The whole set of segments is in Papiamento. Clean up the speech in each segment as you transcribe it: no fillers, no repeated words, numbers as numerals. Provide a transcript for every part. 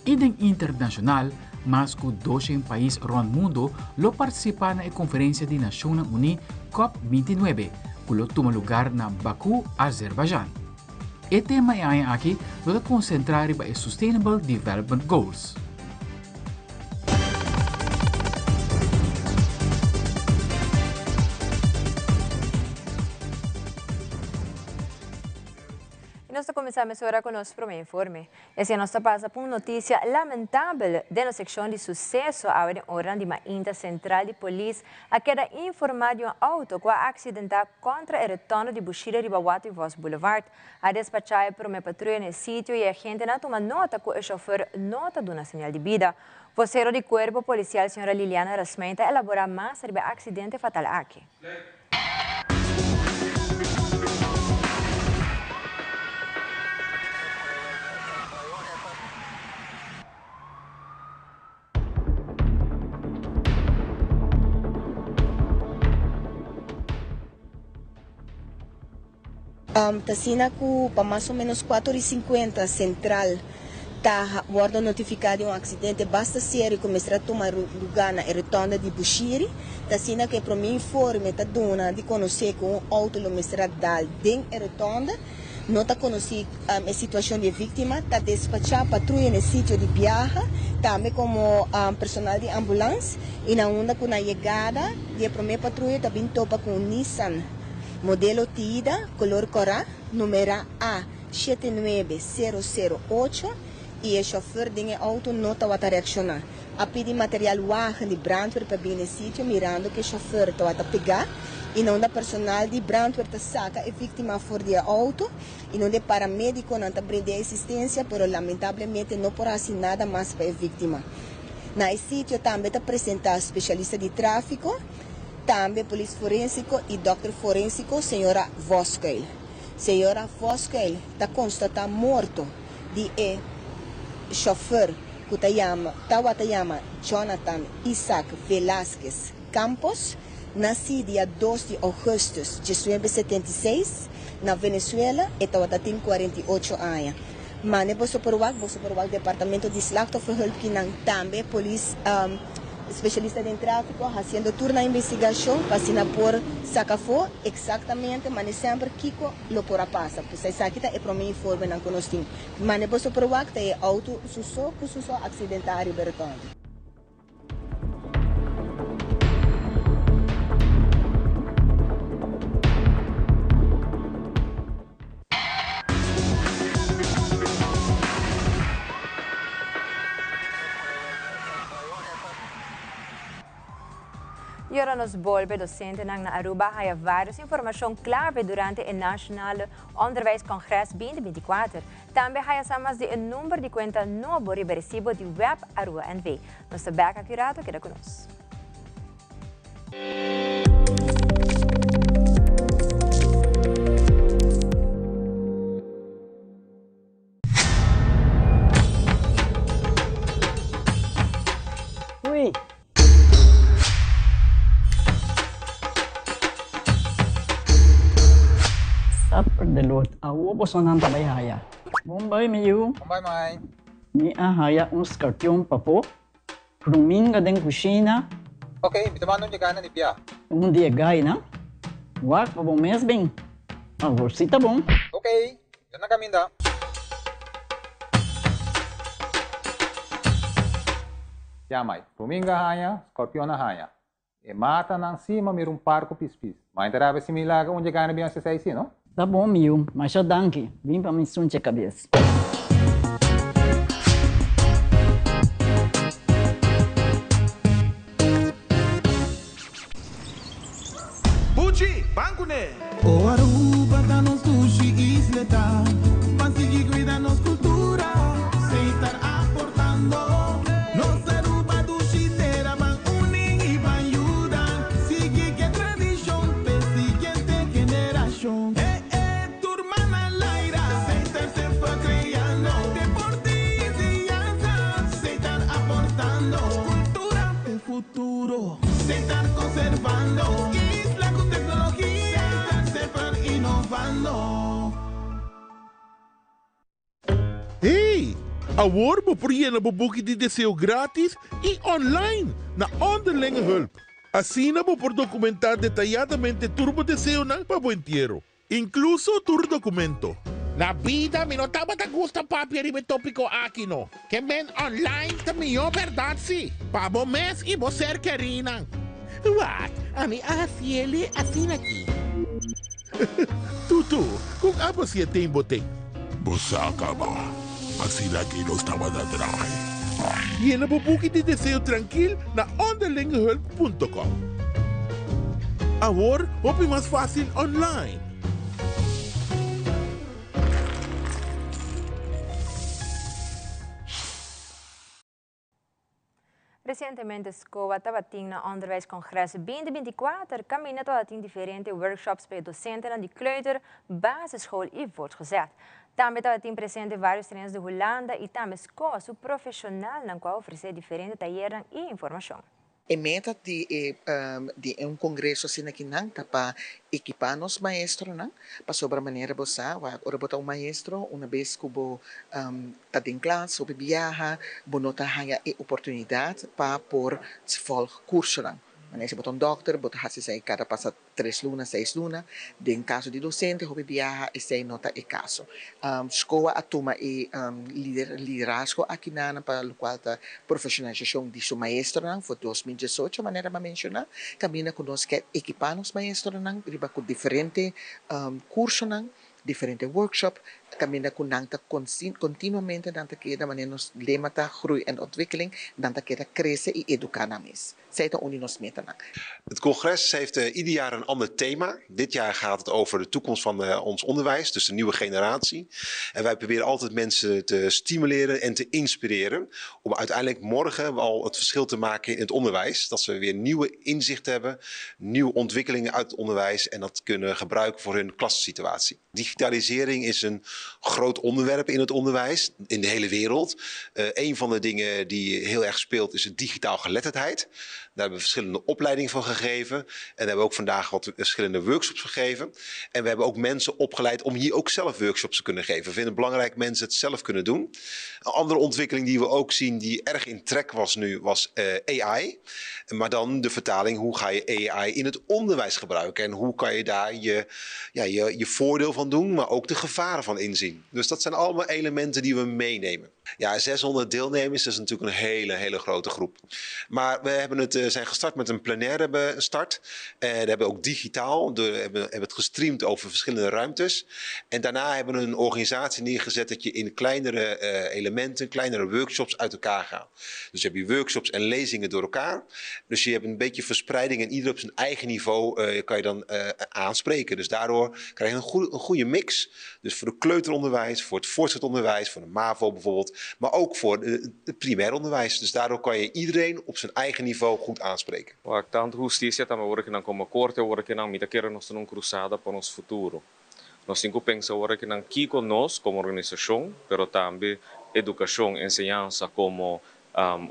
Y den internacional, mas cu 200 pais rond mundo lo participa na e conferencia di Nacionnan Uni COP 29, cu lo tuma lugar na Baku, Azerbaijan. E tema e aña aki lo ta concentra riba e Sustainable Development Goals. Y nos ta cuminsa mesora cu nos prome informe. Y asina nos ta pasa pa un noticia lamentabel den nos seccion di suceso. Awe den oranan di mainta central di polis a keda informa di un auto cu a accidenta contra e retorno di Bushiri riba Watty Vos Boulevard. A despacha e prome patruya na e sitio y e agentenan a tuma nota cu e chauffeur no ta duna señal di bida. Vocero di Cuerpo Policial señora Liliana Rasmijn ta elabora mas riba e accidente fatal aki. Ta asina ku pa mas o menos kuater i sinkuenta sentral ta wòrdu notifiká di un aksidente basta serio ku mester a tuma lugá na e rotonda di Bushiri. Ta asina ku e promé informe ta duna di konosé ku un outo lo mester a dal den e rotonda. No ta konosí e situashon di e víktima. Ta despachá patruya na e sitio di biaha, tambe komo personal di ambulans i na unda ku na yegada di e promé patruya ta bin topa ku un Nissan modelo Tiida kolor kòrá, numerá A 79008 i e shòfùr den e outo no tabata reakshoná. A pidi material wagen di brandweer pa bini e sitio mirando ku e shòfùr tabata pegá i na unda personal di brandweer ta saka e víktima for di e outo i na unda e paramedikonan ta brind'é asistensia pero lamentablemente no por hasi nada mas pa e víktima. Na e sitio tambe ta presentá spesialista di tráfiko, tambe polis forensiko i dòkter forensiko señora Voskuil. Señora Voskuil ta konstatá morto di e shòfùr ku ta yama tawata yama Jonathan Isaac Velasquez Campos, nasí dia dos di ougùstùs 1976 na Venezuela, e tawata tin 48 aña. Mane boso por wak, boso por wak Departamento di Slachtofferhulp kinan tambe polis specialista den tráfiko hasiendo tur nan investigashon pa asina por saka afó eksaktamente mane semper kiko lo por a pasa. Pues esaki ta e promé informenan ku nos tin. Mane boso por wak ta e auto su so ku su so aksidentá riba e rotonde. Y ora nos bolbe, docentenan na Aruba haya varios informacion clave durante e Nationale Onderwijscongres 2024. Tambe haya sa mas di e number di cuenta nobo riba recibo di web Aruba NV. Nos ta bek aki rato, keda cu nos. Hui. Supper de lot. Awo bosonan ta bai haya. Bon bai mi yu. Bon bai mai. Mi a haya un skarpion pafó. Ruminga den kushina. Ok, mi ta manda un dje na di bia. Un di e gainan. Wak pa bo mes bin. Awor si ta bon. Ok, yo na kaminda. Ya mai, ruminga haña, skorpion a haña. E matanan si ma mira un par ku pispis. Ma e ta rabia si mi laga un dje gaina bin hasi esei si, no? Ta bon mi yu, masha danki. Bin pa mi sunche kabes. Buchi, ban kuné! O Aruba ta nos dushi isleta, Ban sigui cuida nos cultura, Setar aportando. Nos Aruba dushi tera, Ban uni y ban yuda, Sigui ke tradicion p'e siguiente generacion. Eh eh, tur man al aire, Setar semper creando. Awor bo por yena bo buki di deseo gratis y online na Onderlinge Hulp. Asina bo por documenta detayadamente tur bo deseonan pa bo entiero, incluso tur documento. Na bida mi no tabata gusta papia riba e tópiko aki no. Ke men online ta mihó bèrdat si, pa bo mes i bo ser kerínan. Wak, ami a hasiele asina aki. Tutu, kon abo si e ten bo ten? Bo sa kaba, asina ki nos tabata draai. Yena bo buki di deseo trankil na onderlingehulp punto com. Awor hopi mas fásil online. Resientemente SCOA tabatin na Onderwijscongres 2024 kaminda tabatin diferente workshops pa e dosentenan di kleuter, basisschool i voortgezet. Tambe tabatin presente varios trainers di Hulanda i tambe SCOA su profeshonalnan ku a ofresé diferente tayernan i informashon. E meta di e di un congreso asina aki nan ta pa ekipa nos maestronan, pasobra manera bo sa wak ora bo ta un maestro una bes cu bo ta den klas hopi biaha bo no ta haya e oportunidad pa por volg cursonan. Manera si bo ta un dokter bo ta haci esey cada pasa tres luna, seis luna. Den kaso di dosente hopi biaha esei no ta e kaso. SCOA a tuma e liderazgo aki nan pa lokual ta profeshonalisashon di su maestronan for 2018 manera mi a menshoná, kaminda ku nos ke ekipá nos maestronan riba ku diferente kursonan, diferente workshop, kaminda ku nan ta kontinuamente nan ta keda manera nos lema ta groei en ontwikkeling, nan ta keda krese i eduká nan mes. Esei ta un di nos metanan. Het congres heeft ieder jaar een ander thema. Dit jaar gaat het over de toekomst van ons onderwijs, dus de nieuwe generatie. En wij proberen altijd mensen te stimuleren en te inspireren om uiteindelijk morgen al het verschil te maken in het onderwijs. Dat ze weer nieuwe inzichten hebben, nieuwe ontwikkelingen uit het onderwijs en dat kunnen gebruiken voor hun klassensituatie. Digitalisering is een groot onderwerp in het onderwijs, in de hele wereld. Een van de dingen die heel erg speelt is de digitaal geletterdheid. Daar hebben we verschillende opleidingen van gegeven. En daar hebben we ook vandaag wat verschillende workshops gegeven. En we hebben ook mensen opgeleid om hier ook zelf workshops te kunnen geven. We vinden het belangrijk mensen het zelf kunnen doen. Een andere ontwikkeling die we ook zien, die erg in trek was nu, was AI. Maar dan de vertaling, hoe ga je AI in het onderwijs gebruiken? En hoe kan je daar je voordeel van doen, maar ook de gevaren van inzien. Dus dat zijn allemaal elementen die we meenemen. Ja, 600 deelnemers, dat is natuurlijk een hele, hele grote groep. Maar we hebben het, zijn gestart met een plenaire start. Dat hebben we ook digitaal, we hebben het gestreamd over verschillende ruimtes. En daarna hebben we een organisatie neergezet dat je in kleinere elementen, kleinere workshops uit elkaar gaat. Dus heb je workshops en lezingen door elkaar. Dus je hebt een beetje verspreiding en ieder op zijn eigen niveau kan je dan aanspreken. Dus daardoor krijg je een goede mix. Dus voor de kleuteronderwijs, voor het voortgezet onderwijs, voor de MAVO bijvoorbeeld. Maar ook voor het primair onderwijs. Dus daardoor kan je iedereen op zijn eigen niveau goed aanspreken. Tanto justicia tambe ora cu nan como corte, ora cu nan mi ta kere nos ta un cruzada pa nos futuro. Nos tin cu pensa ora cu nan kico nos como organisacion, pero tambe educacion, enseñansa como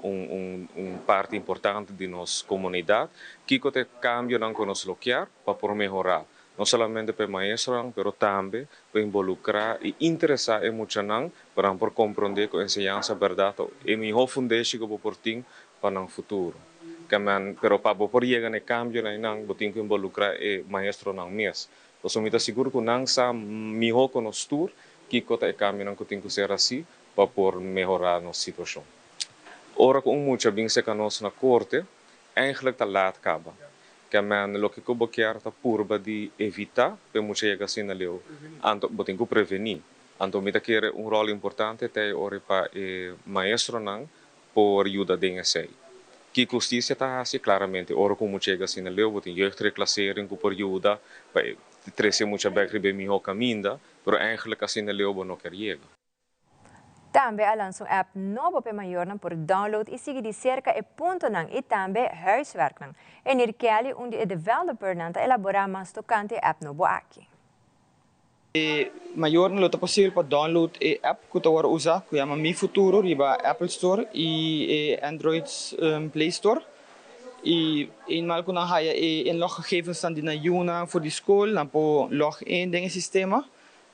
un parti importante di nos comunidad, kico ta e cambionan cu nos lo kier pa por mehora. No solamente pa e maestronan, pero tambe pa involucra y interesa e muchanan pa nan por comprende cu enseñansa berdad ta e miho fundeshi cu bo por tin pa nan futuro. Kemen, pero pa bo por yega na e cambionan einan, bo tin cu involucra e maestronan mes. Pasobra mi ta sigur cu nan sa miho cu nos tur kico ta e cambionan cu tin cu ser haci pa por mehora nos situacion. Ora cu un mucha bin seca nos na corte, eigenlijk ta laat caba. Kemen, loke cu bo kier ta purba di evita pa e mucha yega asina leu. Anto, bo tin cu preveni. Anto mi ta kere un rol importante ta e ora pa e maestronan por yuda den esey. Kico husticia ta haci? Claramente, ora cu un mucha yega asina leu, bo tin jeugdreclassering cu por yuda pa e trece e mucha bek riba e miho caminda, pero eigenlijk asina leu bo no kier yega. Tambe a lansa un app nobo pa e mayornan por download y sigui di cerca e puntonan y tambe huiswerknan. Enir Kelly, un di e developernan, ta elabora mas tocante e app nobo aki. E mayornan lo ta posibel pa download e app cu ta worde usa cu yama Mi Futuro riba Apple Store y e Android Play Store. Y eenmaal cu nan haya e inloggegevensnan di nan yunan for di school, nan por log in den e sistema.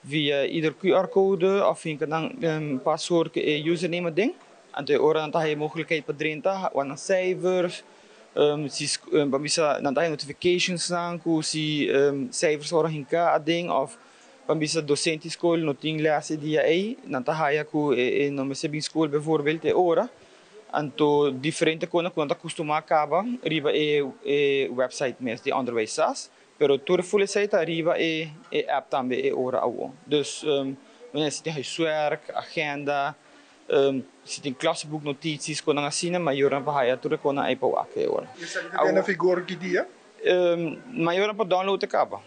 via either QR code of hinka nan password ku e username aden. Anto e ora nan ta haya mogelijkheid pa drenta wak nan cijfers, si pa bisa nan ta haya notifications nan ku si cijfers a wòrdu hinká aden of pa bisa docente di skol no tin les e dia ei, nan ta haya ku e no mester bin skol bijvoorbeeld e ora. Anto diferente kosnan ku nan ta kustumá kaba riba e website mes di Onderwijs sas. Pero tur full esey ta riba e e app tambe e ora awo. Dus wanneer si tin huiswerk, agenda, si tin klasboek notities, konan asina, mayornan por haya tur e konan ey pa wak e ora. Esaki ta den na vigor ki dia? Mayornan por download e kaba.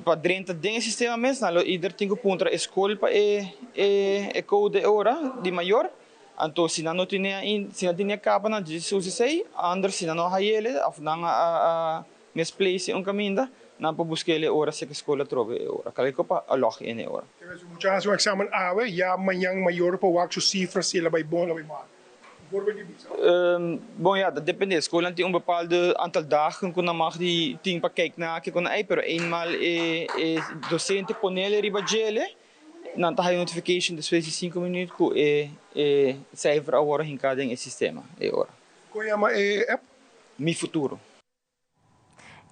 Pa drenta den e sistema mes nan lo either tin ku puntra e skol pa e e code e ora di mayor. Anto si nan no tine ainda, si nan tine kaba nan djis usa esey, anders si nan no hayele of nan a Misplace un caminda, nan por busca el e ora si ke school atrobe e ora. Calico pa a log in e ora. Te mester mucha haci un examen awe, ya mañan mayor por wak su cifra si el a bay bon o bay mal. Un voorbeeld di bisa. Bon ya, ta depende. Schoolnan tin un bepaalde aantal dagen cu nan mag di tin pa kijk na kico nan ey, pero eenmaal e e docente ponele riba djele, nan ta haya notification despues di cinco minuut cu e e cijfer a worde hinca den e sistema e ora. Con yama e app? Mi Futuro.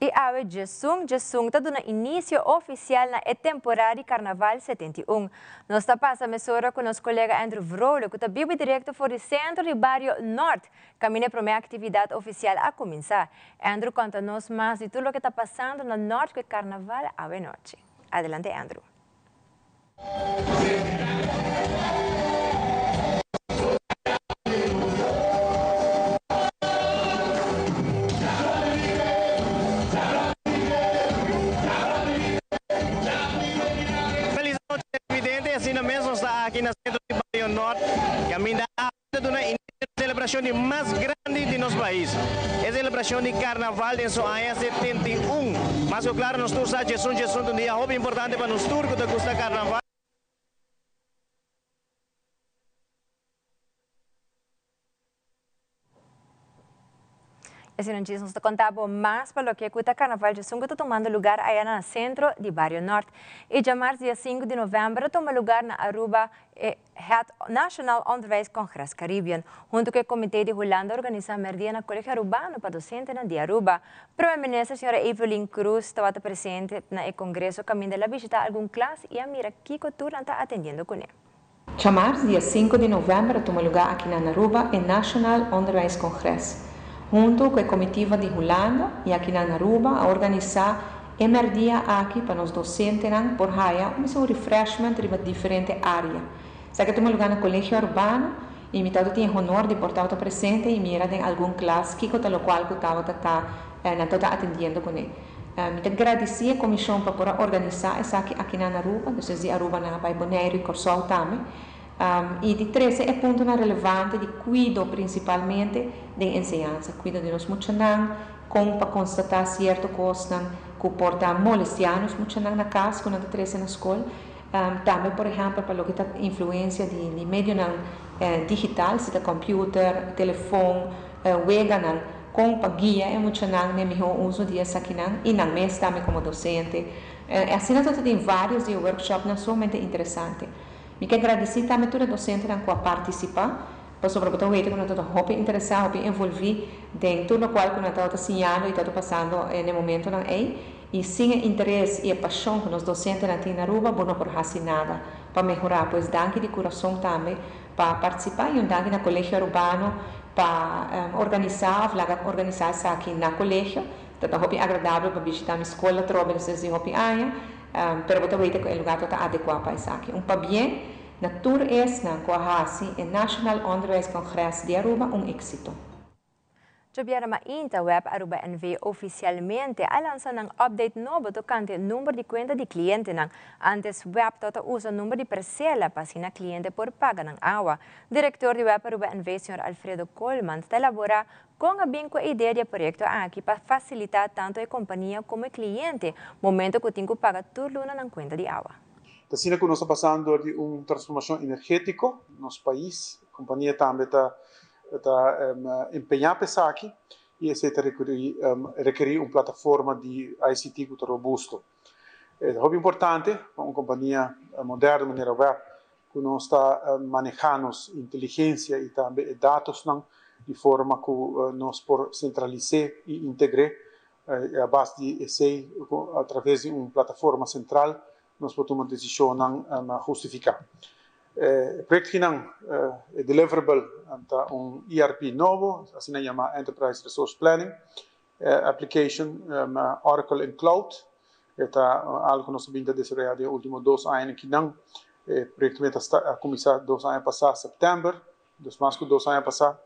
I awe djesun djesun ta duna inisio ofisial na e temporada di Karnaval 71. Nos ta pasa mesora ku nos kolega Andrew Vrolijk ku ta biba direkto for di sentro di bario Nort kaminda e promé aktividat ofisial a kuminsá. Andrew konta nos mas di tur loke ta pasando na Nort ku e Karnaval awe nochi. Adelante Andrew. Feliz nochi televidente, asina mes nos ta aki na Centro di Bario Nort caminda awe ta duna inicio na celebracion di mas grandi di nos pais, e celebracion di Carnaval den su aña 71. Mas cu claro nos tur sa djesun djesun ta un dia hopi importante pa nos tur cu ta gusta Carnaval. Esei nan djis nos ta konta bo mas pa loke ku ta Karnaval djasun ku ta tumando lugar aya na sentro di Bario Nort. E djamars dia sinku di novèmber a tuma lugar na Aruba e Het Nationaal Onderwijs Congres Caribbean. Huntu ku e Komité di Hulanda a organisá merdia na Kolegio Arubano pa dosentenan di Aruba. Prome Minister señora Evelyn Croes tabata presente na e kongreso kaminda el a bishitá algun klas i a mira kiko tur nan ta atendiendo kuné. Djamars dia sinku di novèmber a tuma lugá aki na Aruba e Nationaal Onderwijs Congres. Huntu ku e komitiva di Hulanda i aki na Aruba a organisá e mèrdia aki pa nos dosentenan por haya un un refreshment riba diferente área. Esaki a tuma lugá na Kolegio Arubano i mi tabata tin e honor di por tabata presente i mira den algun klas kiko ta lokual ku tabata ta nan tabata atendiendo kuné. Mi ta gradisí e komishon pa por a organisá esaki akinan na Aruba, dus es di Aruba nan a bai Boneiru i Kòrsou tambe, i di trese e puntonan relevante di kuido prinsipalmente den enseñansa, kuido di nos muchanan, kon pa konstatá sierto kosnan ku por ta molestiá nos muchanan na kas ku nan ta trese na skol, tambe por ehèmpel pa loke ta influensia di medionan digital, si ta kòmpiuter, telefon, weganan. Kon pa guia e muchanan n'e mihó uso di esakinan i nan mes tambe komo dosente. Asina ta tin vários di e workshopnan sumamente interesante. Mi ke gradisí tambe tur e dosentenan ku a partisipá, pasobra bo ta wete ku nan tabata hopi interesá, hopi envolví den tur lokual ku nan tabata siñando i tabata pasando n'e momentonan ei. I sin e interes i e pashon ku nos dosentenan tin na Aruba, bo no por hasi nada pa mehorá. Pues danki di kurason tambe pa partisipá i un danki na Kolegio Arubano pa organisá òf laga organisá esaki na kolegio. Ta ta hopi agradabel pa bishitá mi skol atrobe despues di hopi aña, pero bo ta weten ku e lugá ta ta adekuá pa esaki. Un pabien na tur esnan ku a hasi e Nationaal Onderwijscongres di Aruba un éksito. Djobièrnè mainta web Aruba NV ofisialmente a lansa nan update nobo tokante number di kuenta di klientenan. Antes web tabata usa number di persela pa asina kliente por paga nan awa. Direktor di web Aruba NV señor Alfredo Koolman ta elabora kon a bin ku e idea di e proyekto aki pa fasilita tantu e kompania komo e kliente momento ku tin ku paga tur luna nan kuenta di awa. Ta asina ku nos ta pasando dor di un transformashon energétiko, nos pais, kompania tambe ta ta empeñá pa esaki i esei ta rekerí un plataforma di ICT ku ta robusto. E ta hopi importante pa un kompania moderno manera web ku nos ta manehá nos inteligensia i tambe e datosnan di forma ku nos por sentralis'é i integr'é. A base di esei, atraves di un plataforma sentral, nos por tuma desishonnan hustifiká. E proyektonan, e deliverable, ta un ERP nobo, asina yamá Enterprise Resource Planning Application, Oracle in Cloud. E ta algu ku nos a bin ta desaroyá den e último dos añanan akinan. E proyekto a kuminsá dos aña pasá, sèptèmber, dus mas ku dos aña pasá.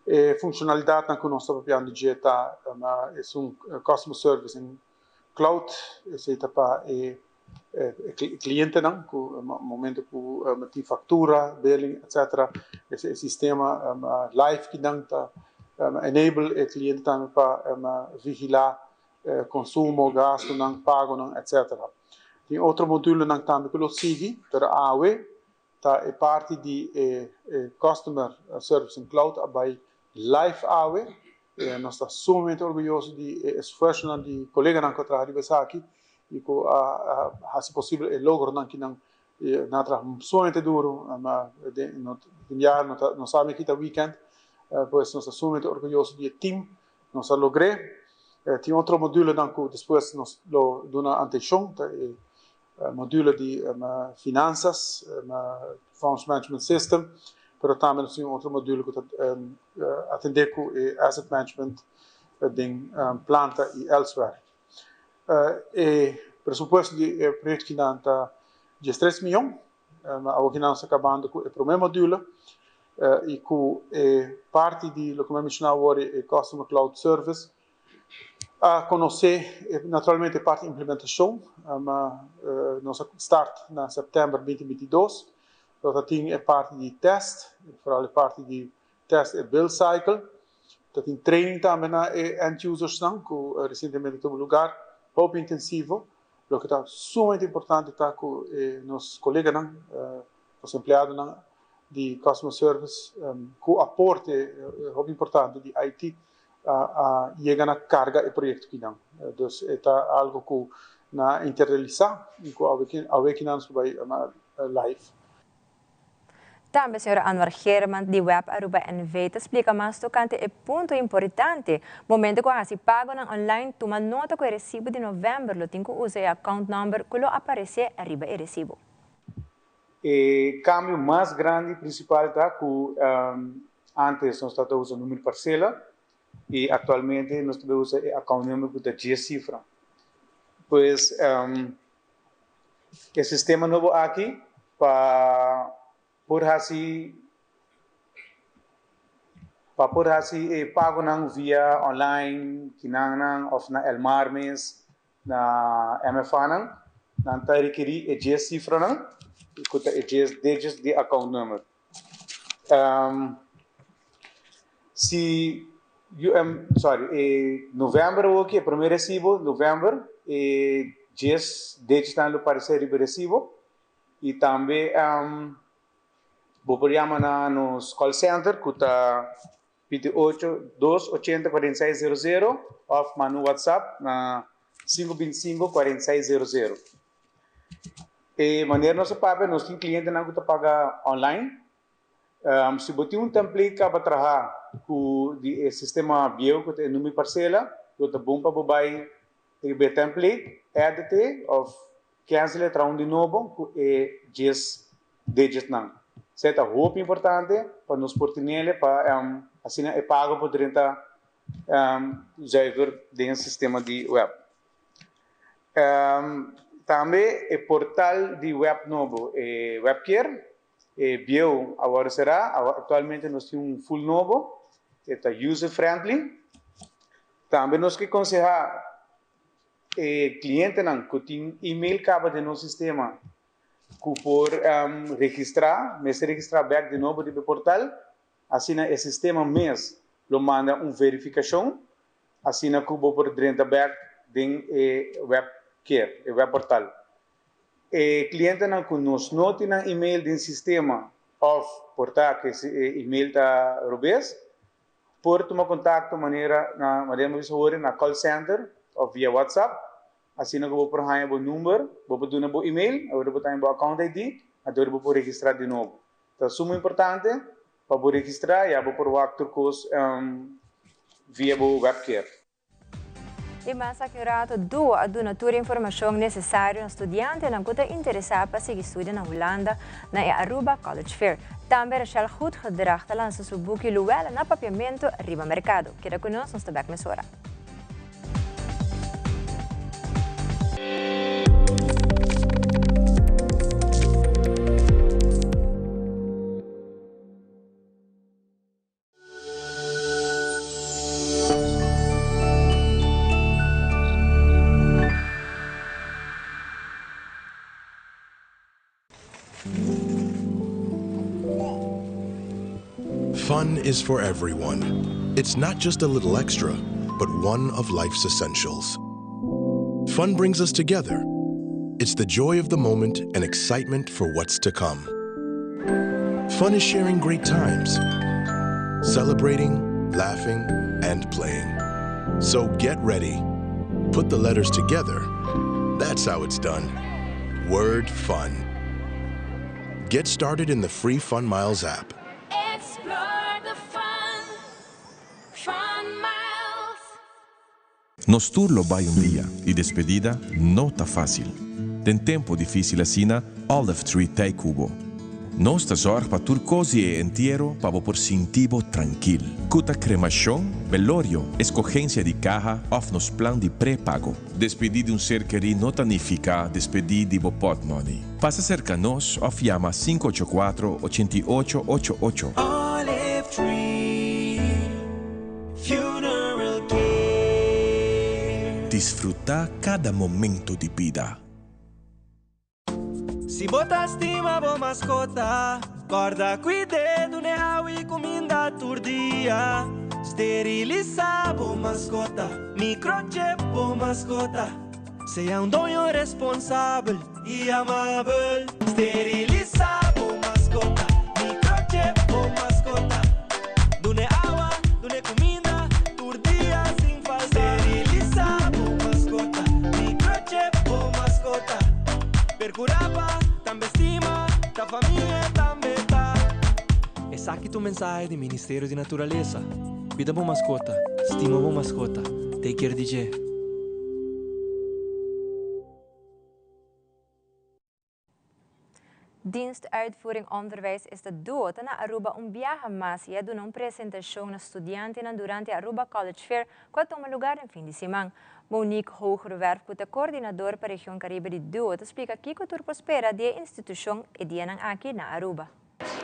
E funshonalidatnan ku nos ta papiando dje ta esun Customer Service in Cloud, esei ta pa e klientenan ku momento ku tin faktura, billing, etcetera, e sistema live kinan ta enable e kliente tambe pa vigilá konsumo, gastunan, pagonan, etcetera. Tin otro modulonan tambe ku lo sigui, pero awe ta e parti di e Customer Service in Cloud a bai live awe. Nos ta sumamente orguyoso di e esfuersonan di koleganan ku a traha riba esaki i ku a hasi posibel e logronan ki nan nan a traha sumamente duru. Den biaha no sa mi kita weekend, pues nos ta sumamente orguyoso di e team. Nos a logr'é. Tin otro modulonan ku despues nos lo duna atenshon, ta e module di finansas, Funds Management System, pero tambe nos tin un otro module ku ta atendé ku e asset management den planta i elsewhere. E presupuesto di e proyekto kinan ta diestres mion. Awoki nan ta kabando ku e promé module i ku e parti di loke mi a menshoná awor, e Customer Cloud Service, A konosé naturalmente e parti implementashon. Nos a start na sèptèmber binti binti dos. Lo ta tin e parti di tèst, foral e parti di tèst e build cycle. Ta tin training tambe na e end usersnan ku resientemente tuma lugar, hopi intensivo. Loke ta sumamente importante ta ku e nos koleganan, nos empleadonan di customer service ku aporte hopi importante di IT a yega na karga e proyekto kinan. Dus e ta algo ku na interrealisá i ku awe kinan nos por bai live. Tambe señor Anwar Geerman di Web Aruba NV ta splika mas tokante e punto importante, Momento ku a hasi pagonan online, tuma nota ku e resibo di novèmber lo tin ku usa e account number ku lo aparesé riba e resibo. E kambio mas grandi prinsipal ta ku Antes nos tabata usa numero di parcela y actualmente nos ta bay usa e account number cu ta dies cifra. Pues e sistema nobo aki pa por haci pa por haci e pagonan via online, kinannan of na Elmar mes Na MFAnan, nan ta rekerí e djes sifranan, ku ta e djes digits di account number. Si UM, sorry, e novèmber awoki, e promé resibo, novèmber, e djes digitsnan lo paresé riba e resibo. I tambe bo por yama na nos call center ku ta 28 280 46 zero zero òf manda un whatsapp na 525 46 zero zero. E manera nos ta papia nos tin klientenan ku ta paga online. Si bo tin un template kaba traha ku di e sistema bieu ku ta e number parsela lo ta bon pa bo bai riba e template, edit e òf cancel e traha un di nobo ku e djes digitnan. Esei ta hopi importante pa nos por tinele pa asina e pago por drenta zuiver den e sistema di web. Tambe e portal di web nobo, e webkeer, e bieu a wòrdu será. Aktualmente nos tin un full nobo, e ta user friendly. Tambe nos ke konsehá e klientenan ku tin email kaba den nos sistema ku por registrá, mester registrá bèk di nobo riba e portal, asina e sistema mes lo manda un verifikashon, asina ku bo por drenta bèk den e webkeer, e webportal. E klientenan ku nos no tin nan email den sistema òf por ta ku e email ta robes, por tuma kontakto manera na manera mi bisa hori na call center òf via WhatsApp. Asina ku bo por haña bo number, bo por duna bo email, awor bo ta haña bo account ID, anto bo por registrá di nobo. Ta sumo importante pa bo registrá ya bo por wak tur kos via bo webcare. I mas aki un rato duo a duna tur e informashon nesesario na studiantenan ku ta interesá pa sigui studia na Hulanda na e Aruba College Fair. Tambe Rachel Goedgedrag ta lansa su buki Luella na Papiamentu riba merkado. Keda ku nos, nos ta bèk mesora. Fun is for everyone. It's not just a little extra, but one of life's essentials. Fun brings us together. It's the joy of the moment and excitement for what's to come. Fun is sharing great times, celebrating, laughing, and playing. So get ready. Put the letters together. That's how it's done. Word fun. Get started in the free Fun Miles app. Explore the fun, fun miles. Nos tur lo bai un dia y despedida no ta facil. Den tempo dificil asina, Olive Tree t'ey cu bo. Nos ta zorg pa tur cos di e entiero pa bo por sinti bo trankil. Cu ta cremacion, belorio, escogencia di caha of nos plan di pre-pago. Despedí di un ser kerí no ta nifiká despedí di bo pòtmòni. Pasa serka nos òf yama 584 88 ocho ocho. Olive Tree Funeral Care. Disfrutá kada momento di bida. Si bo ta stima bo maskota, kòrda kuid'é, dun'é awa i kuminda tur dia. Sterilisá bo maskota, microchip bo maskota. Sea un doño responsabel i amabel. Sterilisá bo maskota, microchip bo maskota. Dun'é awa, dun'é kuminda tur dia sin falta. Sterilisá bo maskota, microchip bo maskota. Percurá pa tambe stima, ta famia tambe ta. Esaki ta un mensahe di Ministerio di Naturalesa. Cuida bo mascota, stima bo mascota, take care di dje. Dienst Uitvoering Onderwijs esta duo ta na Aruba un biaha mas y a duna un presentacion na studiantenan durante Aruba College Fair cu a tuma lugar den fin di siman. Monique Hoogerwerf cu ta coordinador pa region Caribe di duo ta splica kico tur por spera di e institucion e dianan aki na Aruba.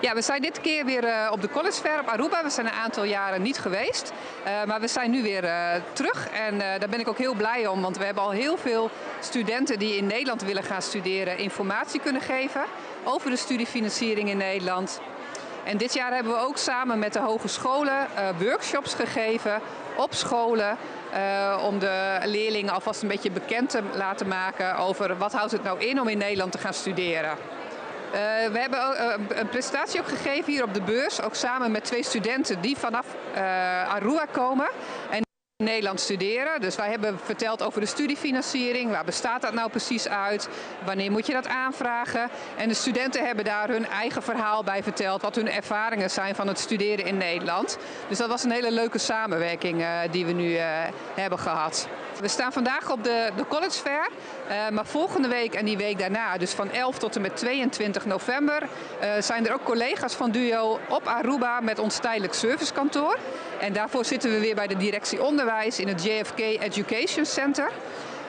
Ja, we zijn dit keer weer eh, op de College Fair op Aruba. We zijn een aantal jaren niet geweest. Eh, maar we zijn nu weer eh, terug en daar ben ik ook heel blij om. Want we hebben al heel veel studenten die in Nederland willen gaan studeren informatie kunnen geven over de studiefinanciering in Nederland. En dit jaar hebben we ook samen met de hogescholen workshops gegeven op scholen. om de leerlingen alvast een beetje bekend te laten maken over wat houdt het nou in om in Nederland te gaan studeren. Eh, we hebben eh, een presentatie ook gegeven hier op de beurs, ook samen met twee studenten die vanaf eh, Aruba komen en in Nederland studeren. Dus wij hebben verteld over de studiefinanciering. Waar bestaat dat nou precies uit? Wanneer moet je dat aanvragen? En de studenten hebben daar hun eigen verhaal bij verteld. Wat hun ervaringen zijn van het studeren in Nederland. Dus dat was een hele leuke samenwerking die we nu hebben gehad. We staan vandaag op de, de College Fair. Eh, maar volgende week en die week daarna, dus van 11 tot en met 22 november, eh, zijn er ook collega's van Duo op Aruba met ons tijdelijk servicekantoor. En daarvoor zitten we weer bij de directie onderwijs in het JFK Education Center.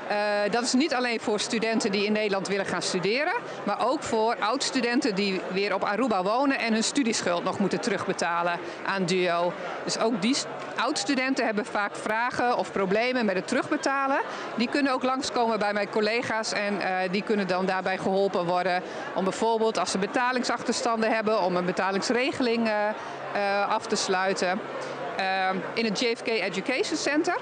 Eh, dat is niet alleen voor studenten die in Nederland willen gaan studeren, maar ook voor oud-studenten die weer op Aruba wonen en hun studieschuld nog moeten terugbetalen aan Duo. Dus ook die oud-studenten hebben vaak vragen of problemen met het terugbetalen. Die kunnen ook langskomen bij mijn collega's en eh, die kunnen dan daarbij geholpen worden om bijvoorbeeld als ze betalingsachterstanden hebben, om een betalingsregeling eh, af te sluiten. in het JFK Education Center.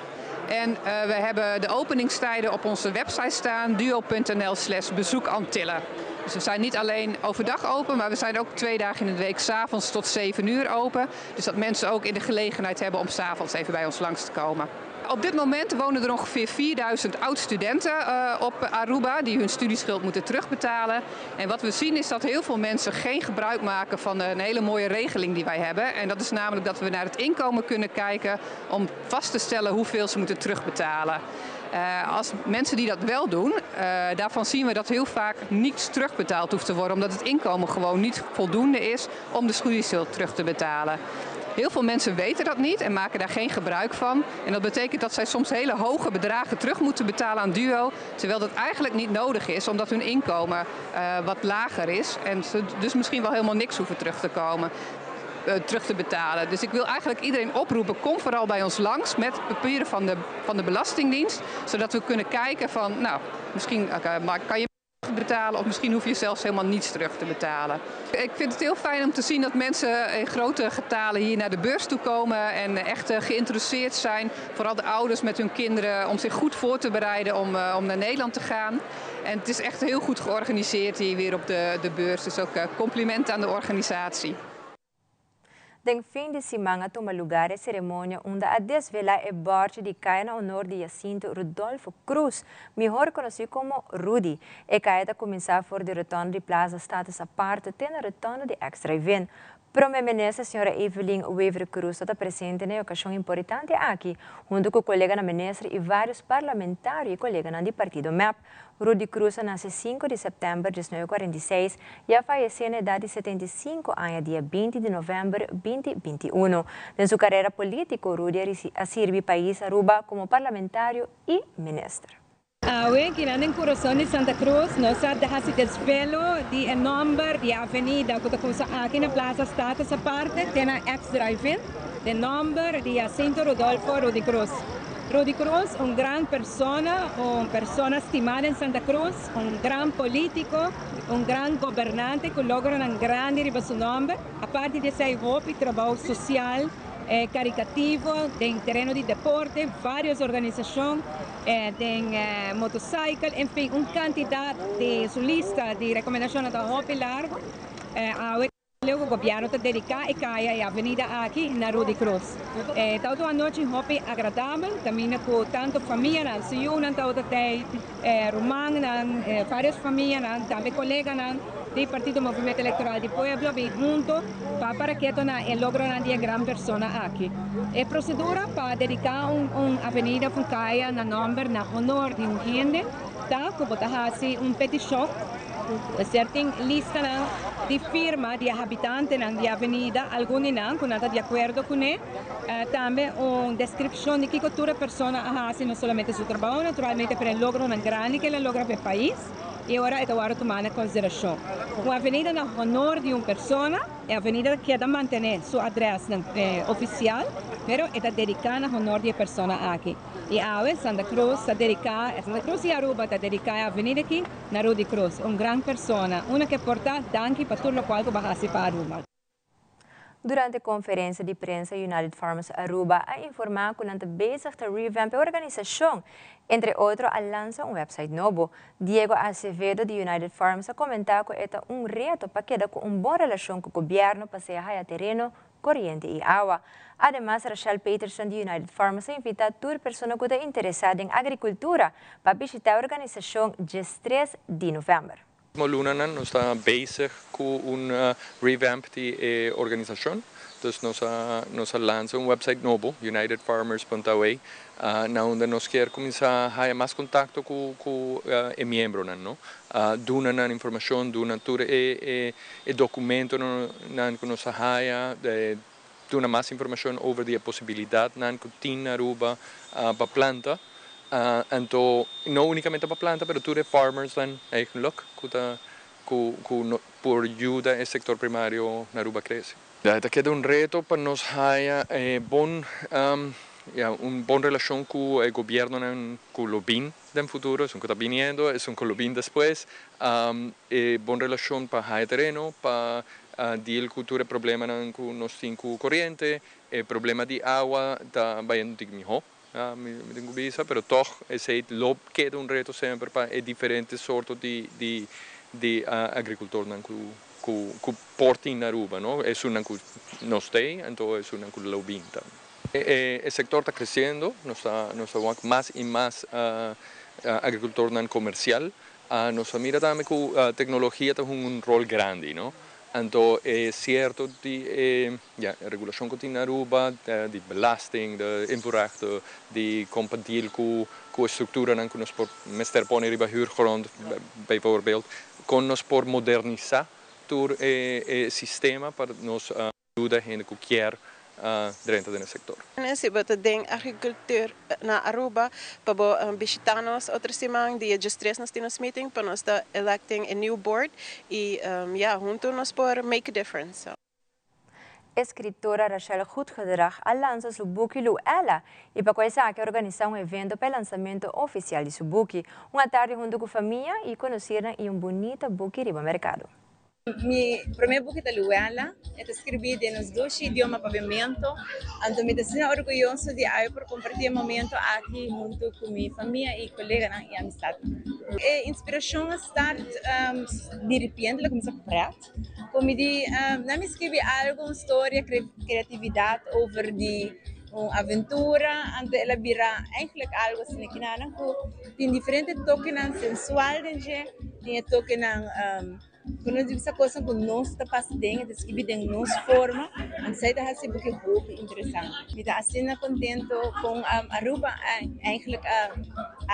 En uh, we hebben de openingstijden op onze website staan, duo.nl slash bezoekantillen. Dus we zijn niet alleen overdag open, maar we zijn ook twee dagen in de week 's avonds tot 7 uur open. Dus dat mensen ook in de gelegenheid hebben om 's avonds even bij ons langs te komen. Op dit moment wonen er ongeveer 4000 oud-studenten op Aruba die hun studieschuld moeten terugbetalen. En wat we zien is dat heel veel mensen geen gebruik maken van een hele mooie regeling die wij hebben. En dat is namelijk dat we naar het inkomen kunnen kijken om vast te stellen hoeveel ze moeten terugbetalen. Als mensen die dat wel doen, daarvan zien we dat heel vaak niets terugbetaald hoeft te worden, omdat het inkomen gewoon niet voldoende is om de studieschuld terug te betalen. Heel veel mensen weten dat niet en maken daar geen gebruik van. En dat betekent dat zij soms hele hoge bedragen terug moeten betalen aan DUO, terwijl dat eigenlijk niet nodig is, omdat hun inkomen wat lager is en ze dus misschien wel helemaal niks hoeven terug te betalen. Dus ik wil eigenlijk iedereen oproepen, kom vooral bij ons langs met papieren van de Belastingdienst, zodat we kunnen kijken van, nou, misschien maar kan je betalen of misschien hoef je zelfs helemaal niets terug te betalen. Ik vind het heel fijn om te zien dat mensen in grote getalen hier naar de beurs toe komen en echt geïnteresseerd zijn, vooral de ouders met hun kinderen, om zich goed voor te bereiden om naar Nederland te gaan. En het is echt heel goed georganiseerd hier weer op de beurs, dus ook compliment aan de organisatie. Den fin di siman a tuma lugar e ceremonia unda a desvela e borchi di caya na honor di Jacinto Rudolfo Cruz, mihor conoci como Rudy. E caya ta cuminsa for di rotonde di Plaza Status Aparte te na rotonde di Ex-Drive-In. Prome Minister Sra. Evelyn Wever-Croes ta presente na e ocasion importante aki, hunto cu coleganan minister y varios parlamentario y coleganan di partido MEP. Rudy Croes a nace 5 di september di 1946 y a fayece na edad di 75 aña dia 20 di november 2021. Den su carera politico, Rudy a sirbi pais Aruba como parlamentario y minister. Awe, kinan den curason di Santa Cruz, nos a haci desvelo di e nomber di avenida cu ta cuminsa aki na Plaza Status Aparte te na Ex Drive-In, den nomber di Jacinto Rodolfo Rudy Cruz. Rudy Cruz, un gran persona, un persona stima den Santa Cruz, un gran politico, un gran gobernante cu logronan grandi riba su nomber. Aparte di esey hopi trabou social, caricativo, den tereno di deporte, varios organisacion, den motorcycle, en fin, un cantidad di su lista di recomendacion ta hopi largo. Awe cu gobierno ta dedica e caya y avenida aki na Rudy Cruz. Ta un anochi hopi agradabel, caminda cu tanto famianan, su yiunan ta tey, rumannan, varios famianan, tambe coleganan di Partido Movimento Electoral di Pueblo, bin hunto pa para keto na e logronan di e gran persona aki. E procedura pa dedica un avenida of un caya na nomber, na honor di un hende, ta cu bo ta haci un peticion. Certain listanan di firma di habitantenan di avenida, algun nan cu nan ta di acuerdo cu ne, tambe un descripcion di kico tur e persona a haci, no solamente su trabou, naturalmente, pero e logronan grandi cu el a logra pa e pais, y awor e ta wordo tuma na consideracion. Un avenida na honor di un persona, e avenida keda mantene su adres oficial, pero ta dedica na honor di e persona aki. Y awe Santa Cruz ta dedica, Santa Cruz y Aruba ta dedica e avenida aki na Rudy Cruz, un gran persona, una cu por ta danki pa tur loke cu bo a haci pa Aruba. Durante conferencia di prensa, United Farmers Aruba a informa cu nan ta bezig ta revamp e organisacion. Entre otro, a lansa un website nobo. Diego Acevedo di United Farmers a comenta cu ta un reto pa keda cu un bon relacion cu gobierno pa sea haya tereno, coriente y awa. Ademas, Rachel Peterson di United Farmers a invita tur persona cu ta interesa den agricultura pa bishita e organisacion dia 3 di november. Luna nos ta bezig cu un revamp di e organisacion. Dus nos a lansa un website nobo, unitedfarmers.aw, na unda nos kier cuminsa haya mas contacto cu e miembronan, no? Duna nan informacion, duna tur e documentonan cu nos haya, duna mas informacion over di e posibilidadnan cu tin na Aruba pa planta. Anto, no unicamente pa planta, pero tur e farmers dan eigenlijk cu ta cu no, por yuda e sector primario na Aruba crece. Ja, ta keda un reto pa nos haya ja, un bon relacion cu e gobierno cu lo bin den futuro, esun cu ta biniendo, esun cu lo bin despues, e bon relacion pa haya tereno, pa deal cu tur e problemanan cu nos tin cu coriente, e problema di awa ta bayendo miho. Ja, mi tin cu bisa, pero toch esey lo keda un reto semper pa e diferente sorto di di di agricultornan cu cu cu por tin na Aruba, no? Esunnan cu nos t'ey, anto esunnan cu lo bin tambe. E sector ta creciendo, nos ta nos ta wak mas y mas agricultornan comercial. Nos ta mira tambe cu tecnologia ta hunga un rol grandi, no? Anto e cierto di e ya regulacion cu tin na Aruba, di belasting, de invoerrechten, di con pa deal cu cu e structuranan cu nos por mester pone riba huurgrond bijvoorbeeld, con nos por modernisa tur e e sistema pa nos yuda hende cu kier drenta den e sector. Si bo ta den agricultuur na Aruba pa bo bishita nos otro siman dia diestres nos tin nos meeting pa nos ta electing e new board y ya hunto nos por make a difference. Escritora Rachel Goedgedrag a lansa su buki Luella y pa cu esaki a organisa un evento pa e lansamento oficial di su buki. Un atardi hunto cu famia y conocirnan y un bunita buki riba mercado. Mi promé buki ta Luella. E ta skirbí den nos dushi idioma papiamentu. Anto mi ta asina orguyoso di awe por kompartí e momento aki huntu ku mi famia i koleganan i amistatnan. E inspirashon a start di ripiente, el a kuminsá prèt. Ku mi di, nan mi skibi algu, un storia, kreatividat over di un aventura. Anto el a bira eigenlijk algu asina kinanan ku tin diferente tokenan sensual den dje, tin e tokenan. Ku nos bisa kosnan ku nos ta pasa den, e ta skibi den nos forma, anto esei ta hasi buki hopi interesante. Mi ta asina kontento kon Aruba eigenlijk a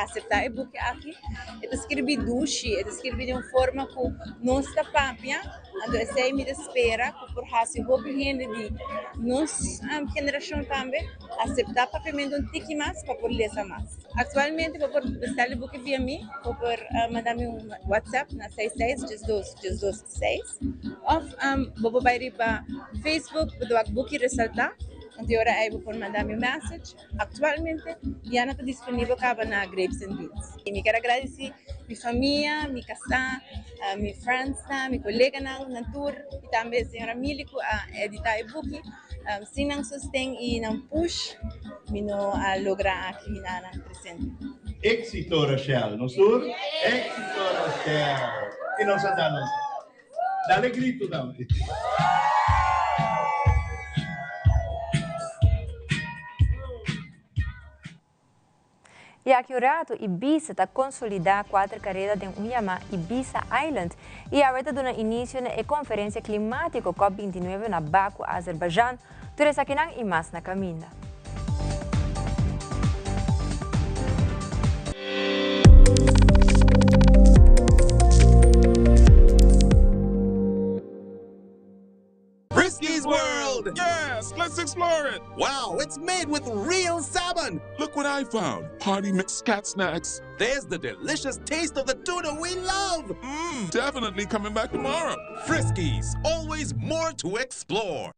aseptá e buki aki. E ta skirbi dushi, e ta skirbi den un forma ku nos ta papia, anto esei mi ta spera ku por hasi hopi hende di nos generashon tambe aseptá papiamentu un tiki mas pa por lesa mas. Aktualmente bo por bestèl e buki via mi, bo por manda mi un WhatsApp na seis seis 12 12 6 òf bo por bai riba Facebook bo ta wak Buki Resaltá, anto e ora ei bo por manda mi un message. Aktualmente ya no ta disponibel kaba na Grapes and Beans. Mi kier a gradisí mi famia, mi kasá, mi friendsnan, mi koleganan, nan tur i tambe señora Mili ku a editá e buki. Sin nan sosten i nan push mi no a logra aki mi na nan presente. Éxito Rachel, nos tur? Éxito Rachel! I nos a da nos. Dale grito tambe. I aki un ratu Ibiza ta konsolidá kuater kareda den un yamá Ibiza Island i awe ta duna inisio na e konferensia klimátiko cop 29 na Baku, Azerbaijan. Tur esakinan i mas na kaminda. Friskies World! Yes, let's explore it! Wow, it's made with real salmon! Look what I found! Party mix cat snacks. There's the delicious taste of the tuna we love! Mmm, definitely coming back tomorrow. Friskies, always more to explore.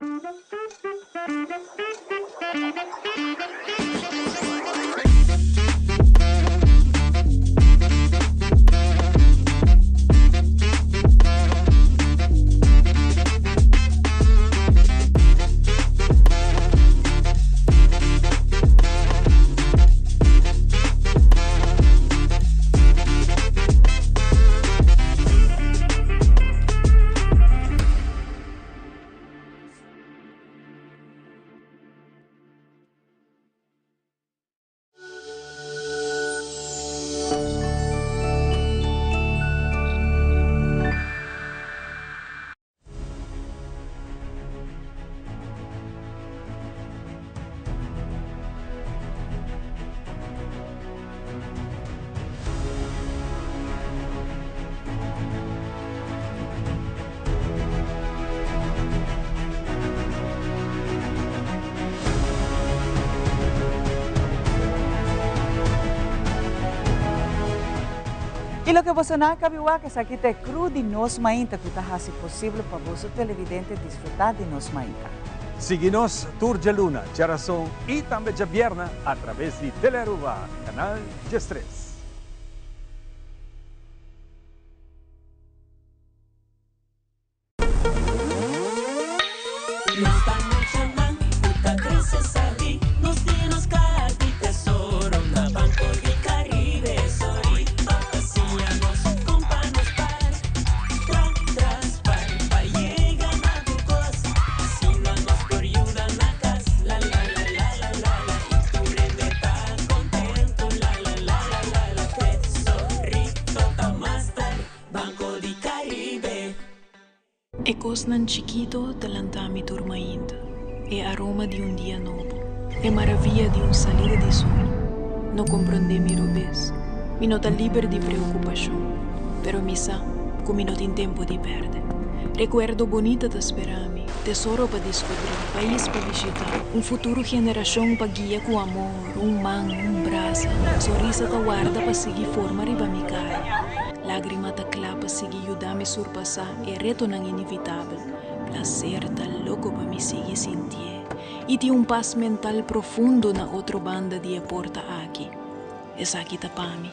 Y loke boso nan a cabi wak esaki ta e crew di Nos Mainta cu ta haci posible pa boso televidente disfruta di Nos Mainta. Sigui nos tur djaluna, djarason y tambe djabierna a traves di Telearuba, canal 13. Nos ta muchanan ku ta krese sabí, nos tin nos kaha di tesoro na Banco di Caribe. Sorry pa siña nos kon pa nos par. Cosnan chikito ta lanta mi tur mainta, e aroma di un dia nobo, e maraviya di un salida di solo. No comprende mi robes, mi no ta liber di preocupacion, pero mi sa cu mi no tin tempo di perde. Recuerdo bunita ta spera mi, tesoro pa descubri, pais pa bishita, un futuro generacion pa guia cu amor, un man, un brasa, sonrisa ta warda pa sigui forma riba mi cara, lagrima ta cla pa sigui yuda mi surpasa e retonan inevitabel, placer ta loco pa mi sigui sintié y tin un pas mental profundo na otro banda di e porta aki. Esaki ta pa mi,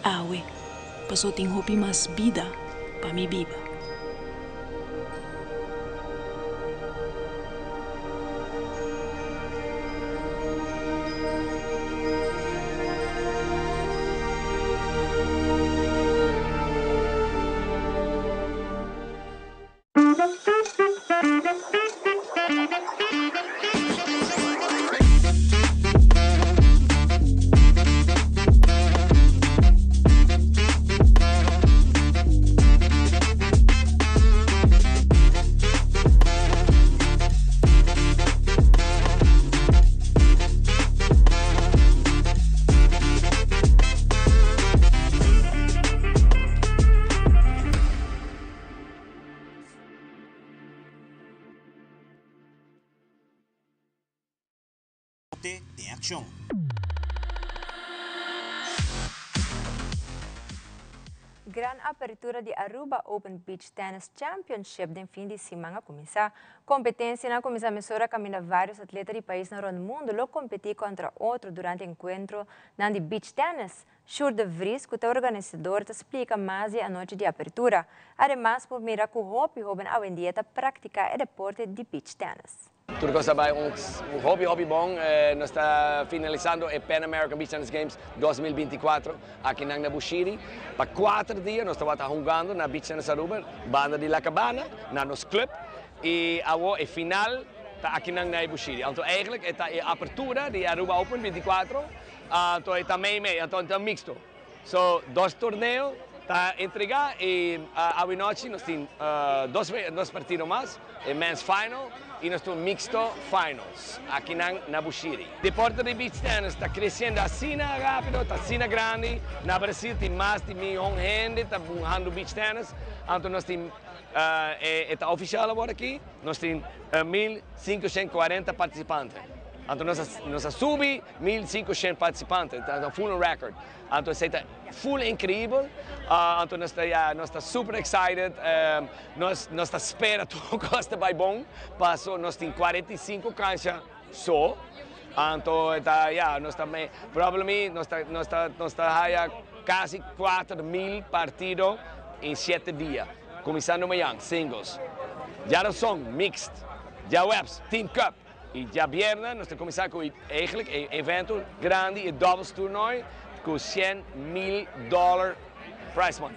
awe, paso tin hopi mas bida pa mi biba. Den accion. Gran apertura di Aruba Open Beach Tennis Championship den fin di siman a cuminsa. Competencianan a cuminsa mesora caminda varios atleta di paisnan rond mundo lo competi contra otro durante encuentronan di beach tennis. Sjoerd de Vries cu ta organisador ta splica mas di e anochi di apertura. Ademas por mira cu hopi hoben awendia ta practica e deporte di beach tennis. Tur cos a bay un hopi hopi bon. Nos ta finalisando e Pan American Beach Tennis Games 2024 akinan na Bushiri. Pa cuater dia nos tabata hungando na Beach Tennis Aruba, banda di La Cabana, na nos club. Y awo e final ta akinan na e Bushiri. Anto eigenlijk e ta e apertura di Aruba Open 24, anto e ta mei mei, anto e ta mixto. So dos torneo ta entrega y awinochi nos tin dos dos partido mas, e men's final y nos tin un mixto finals akinan na Bushiri. Deporte di beach tennis ta creciendo asina rapido, ta asina grandi, na Brasil tin mas di miyon hende ta bungando beach tennis, anto nos tin e ta oficial awor aki, nos tin 1540 participante, anto nos a nos a subi 1500 participante, ta full un record. Anto esei ta full increibel, anto nos ta ya nos ta super excited, nos nos ta spera tur cos ta bay bon, paso nos tin 45 cancha so, anto ta ya nos ta probably nos ta nos ta nos ta haya casi 4000 partido en siete dia, cuminsando mañan singles, djarazon mixed, djahuebs team cup. Y djabièrnè nos ta cuminsa cu eigenlijk e evento grandi, e doubles toernooi cu 100 mil dollar prize money.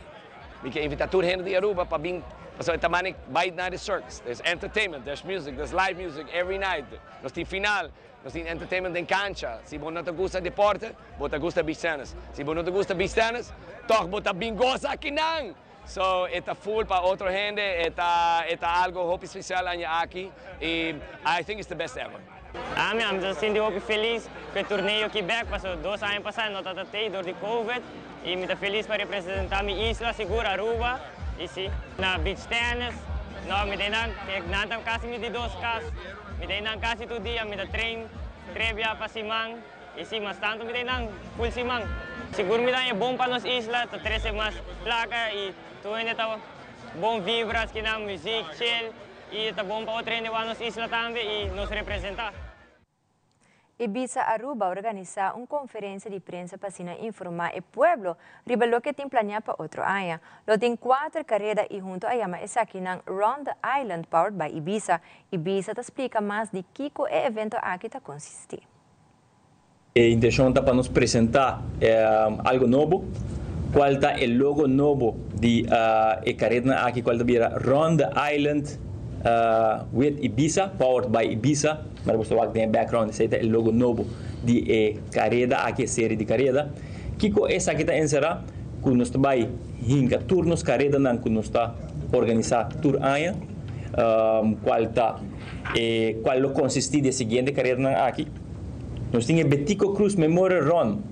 Mi ke invita tur hende di Aruba pa bin, pasobra e ta mane bay na de circus. There's entertainment, there's music, there's live music every night. Nos tin final, nos tin entertainment den cancha. Si bo no ta gusta deporte, bo ta gusta beach tennis. Si bo no ta gusta beach tennis, toch bo ta bin goza akinan! So e ta full pa otro hende, e ta algo hopi special aña aki y I think it's the best ever. Ami, mi ta sinti hopi feliz cu e torneo aki back, paso 2 aña pasa no tabata tey door di COVID y mi ta feliz pa representa mi isla, sigur Aruba, y si, na beach tennis, no, mi ta nan ta casi mi di dos cas, mi ta nan casi tur dia, mi ta train tres biaha pa siman, y si, mas tanto mi ta nan full siman. Sigur mi ta bon pa nos isla, ta trece mas placa y tur hende ta bon vibras, cu nan music, chill, y ta bon pa otro hende nos isla tambe y nos representa. Ibisa Aruba a organisa un conferencia di prensa pa informa e pueblo riba loke tin plania pa otro aña. Lo tin cuater careda y hunto a yama esaki nan Round the Island powered by Ibisa. Ibisa ta splica mas di kico e evento aki ta consisti. E intencion ta pa nos presenta algo nobo, cual ta e logo nobo di e careda aki, cual ta bira Round the Island with Ibisa, powered by Ibisa. Mas bo ta den background, esey ta e logo nobo di e careda aki, serie di careda. Kico esaki ta encera, cu nos ta bay hinca tur nos caredanan cu nos ta organisa tur aña. cual ta e cual lo consisti di e siguiente careranan aki. Nos tin e Betico Croes Memorial Run,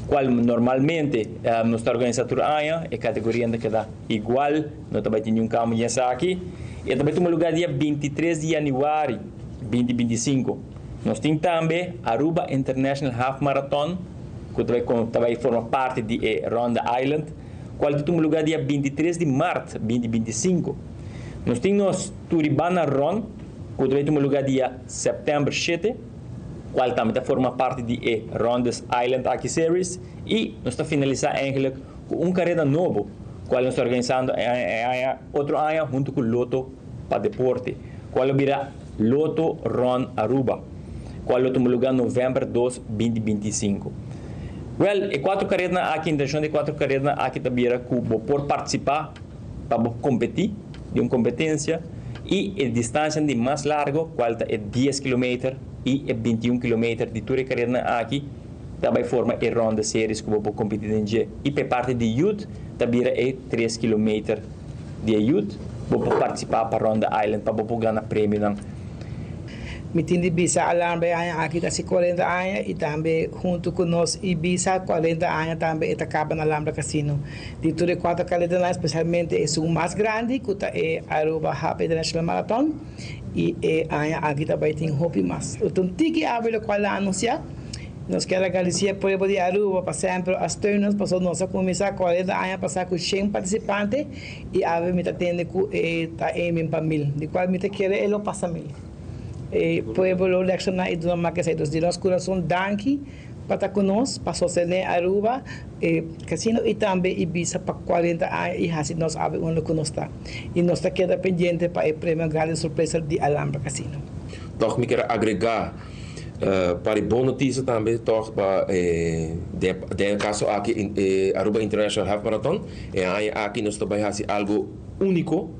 cual normalmente nos ta organisa tur aña, e categorianan ta keda igual, no ta bay tin niun cambio den esaki. E ta bay tuma lugar dia 23 di januari 2025. Nos tin tambe Aruba International Half Marathon, cu ta bay ta bay forma parti di e Run the Island, cual ta tuma lugar dia 23 di maart 2025. Nos tin nos Turibana Run, cu ta bay tuma lugar dia september 7, cual tambe ta forma parti di e Rondes Island aki Series y nos ta finalisa eigenlijk cu un careda nobo cual nos ta organisando e aña otro aña hunto cu Lotto pa Deporte cual lo bira Lotto Run Aruba cual lo tuma lugar november 2, 2025. Wel, e cuatro caredanan aki, intencion di e cuatro caredanan aki ta bira cu bo por participa pa bo competi di un competencia y e distancianan di mas largo cual ta e dies kilometer y e 21 kilometer di tur e caredanan aki ta bay forma e ronda series cu bo por competi den dje y pa e parti di youth ta bira e tres kilometer di e youth bo por participa pa Ronda Island pa bo por gana premionan. Mi tin di bisa Alarm e aña aki ta hasi 40 aña y tambe hunto cu nos Ibiza 40 aña tambe e ta caba na Alhambra Casino. Di tur e cuatro calendanan especialmente esun mas grandi cu ta e Aruba Half International Marathon y e aña aki ta bay tin hopi mas. Lo ta un tiki awe locual a anuncia. Nos kier a gradici e pueblo di Aruba pa semper a steun nos pasobra nos a cuminsa 40 aña pasa cu shen participante y awe mi ta tende cu e ta aiming pa mil di cual mi ta kere e lo pasa mil. E pueblo lo reacciona y duna mas ke esey. Dus di nos curason danki pa ta cu nos, pa sostene Aruba, e casino y tambe Ibiza pa 40 aña y haci nos awe unda cu nos ta. Y nos ta keda pendiente pa e premio grandi sorpresa di Alhambra Casino. Toch mi kier a agrega par e bon noticia tambe toch pa den e caso aki e Aruba International Half Marathon. E aña aki nos ta bay haci algo unico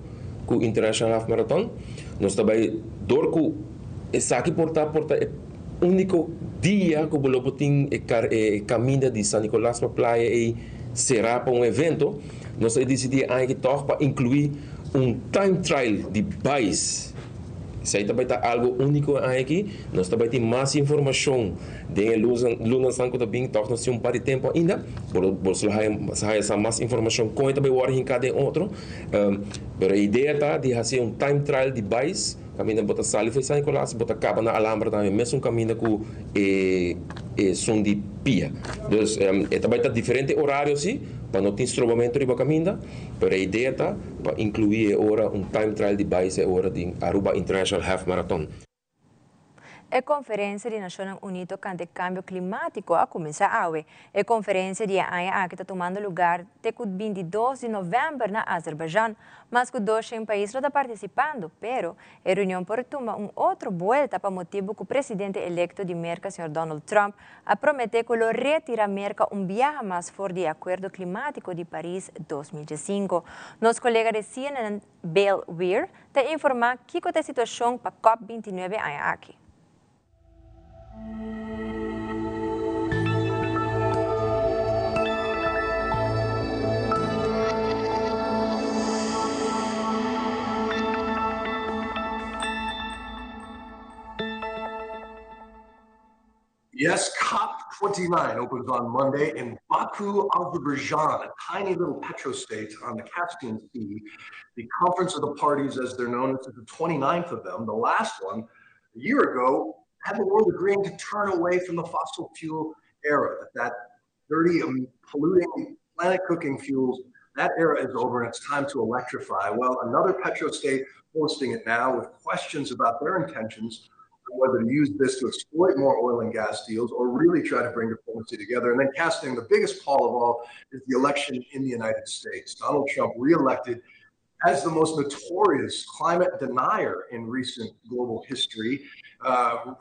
cu International Half Marathon. Nos ta bay door cu esaki por ta por ta e unico dia cu bo lo por tin e caminda di San Nicolas pa playa ey cera pa un evento. Nos a dicidi e aña aki toch pa inclui un time trial di bais. Esei ta bai ta algo úniko e aña aki. Nos ta bai tin mas informashon den e lunanan ku ta bin. Tòg nos tin un par di tempu ainda. Bo lo haya sa mas informashon kon e ta bai wòrdu hinká den otro. Pero e idea ta di hasi un time trial di bais kaminda bo ta sali for di San Nicolas, bo ta kaba na Alhambra tambe, mesun kaminda ku e esun di pia. Dus e ta bai ta diferente orario si, pa no tin strobamentu riba kaminda. Pero e idea ta pa inclui e ora un time trial di bais e ora di Aruba International Half Marathon. E konferensia di Nashonnan Uní tokante kambio klimátiko a kuminsá awe. E konferensia di e aña aki ta tumando lugar te ku 22 di novèmber na Azerbaijan. Mas ku 200 pais lo ta partisipando, pero e reunion por tuma un otro buelta pa motibu ku presidente elekto di Merka señor Donald Trump a prometé ku lo retira Merka un biaha mas for di e Akuerdo Klimátiko di Paris 2015. Nos kolega di CNN, Bill Weir, ta informá kiko ta e situashon pa cop 29 aña aki. Yes, COP29 opens on Monday in Baku, Azerbaijan, a tiny little petrostate on the Caspian Sea. The Conference of the Parties, as they're known, this is the 29th of them, the last one a year ago, had the world agreeing to turn away from the fossil fuel era, that, that dirty, polluting, planet-cooking fuels, that era is over and it's time to electrify. Well, another petrostate hosting it now with questions about their intentions on whether to use this to exploit more oil and gas deals or really try to bring diplomacy together. And then casting the biggest pall of all is the election in the United States. Donald Trump reelected as the most notorious climate denier in recent global history,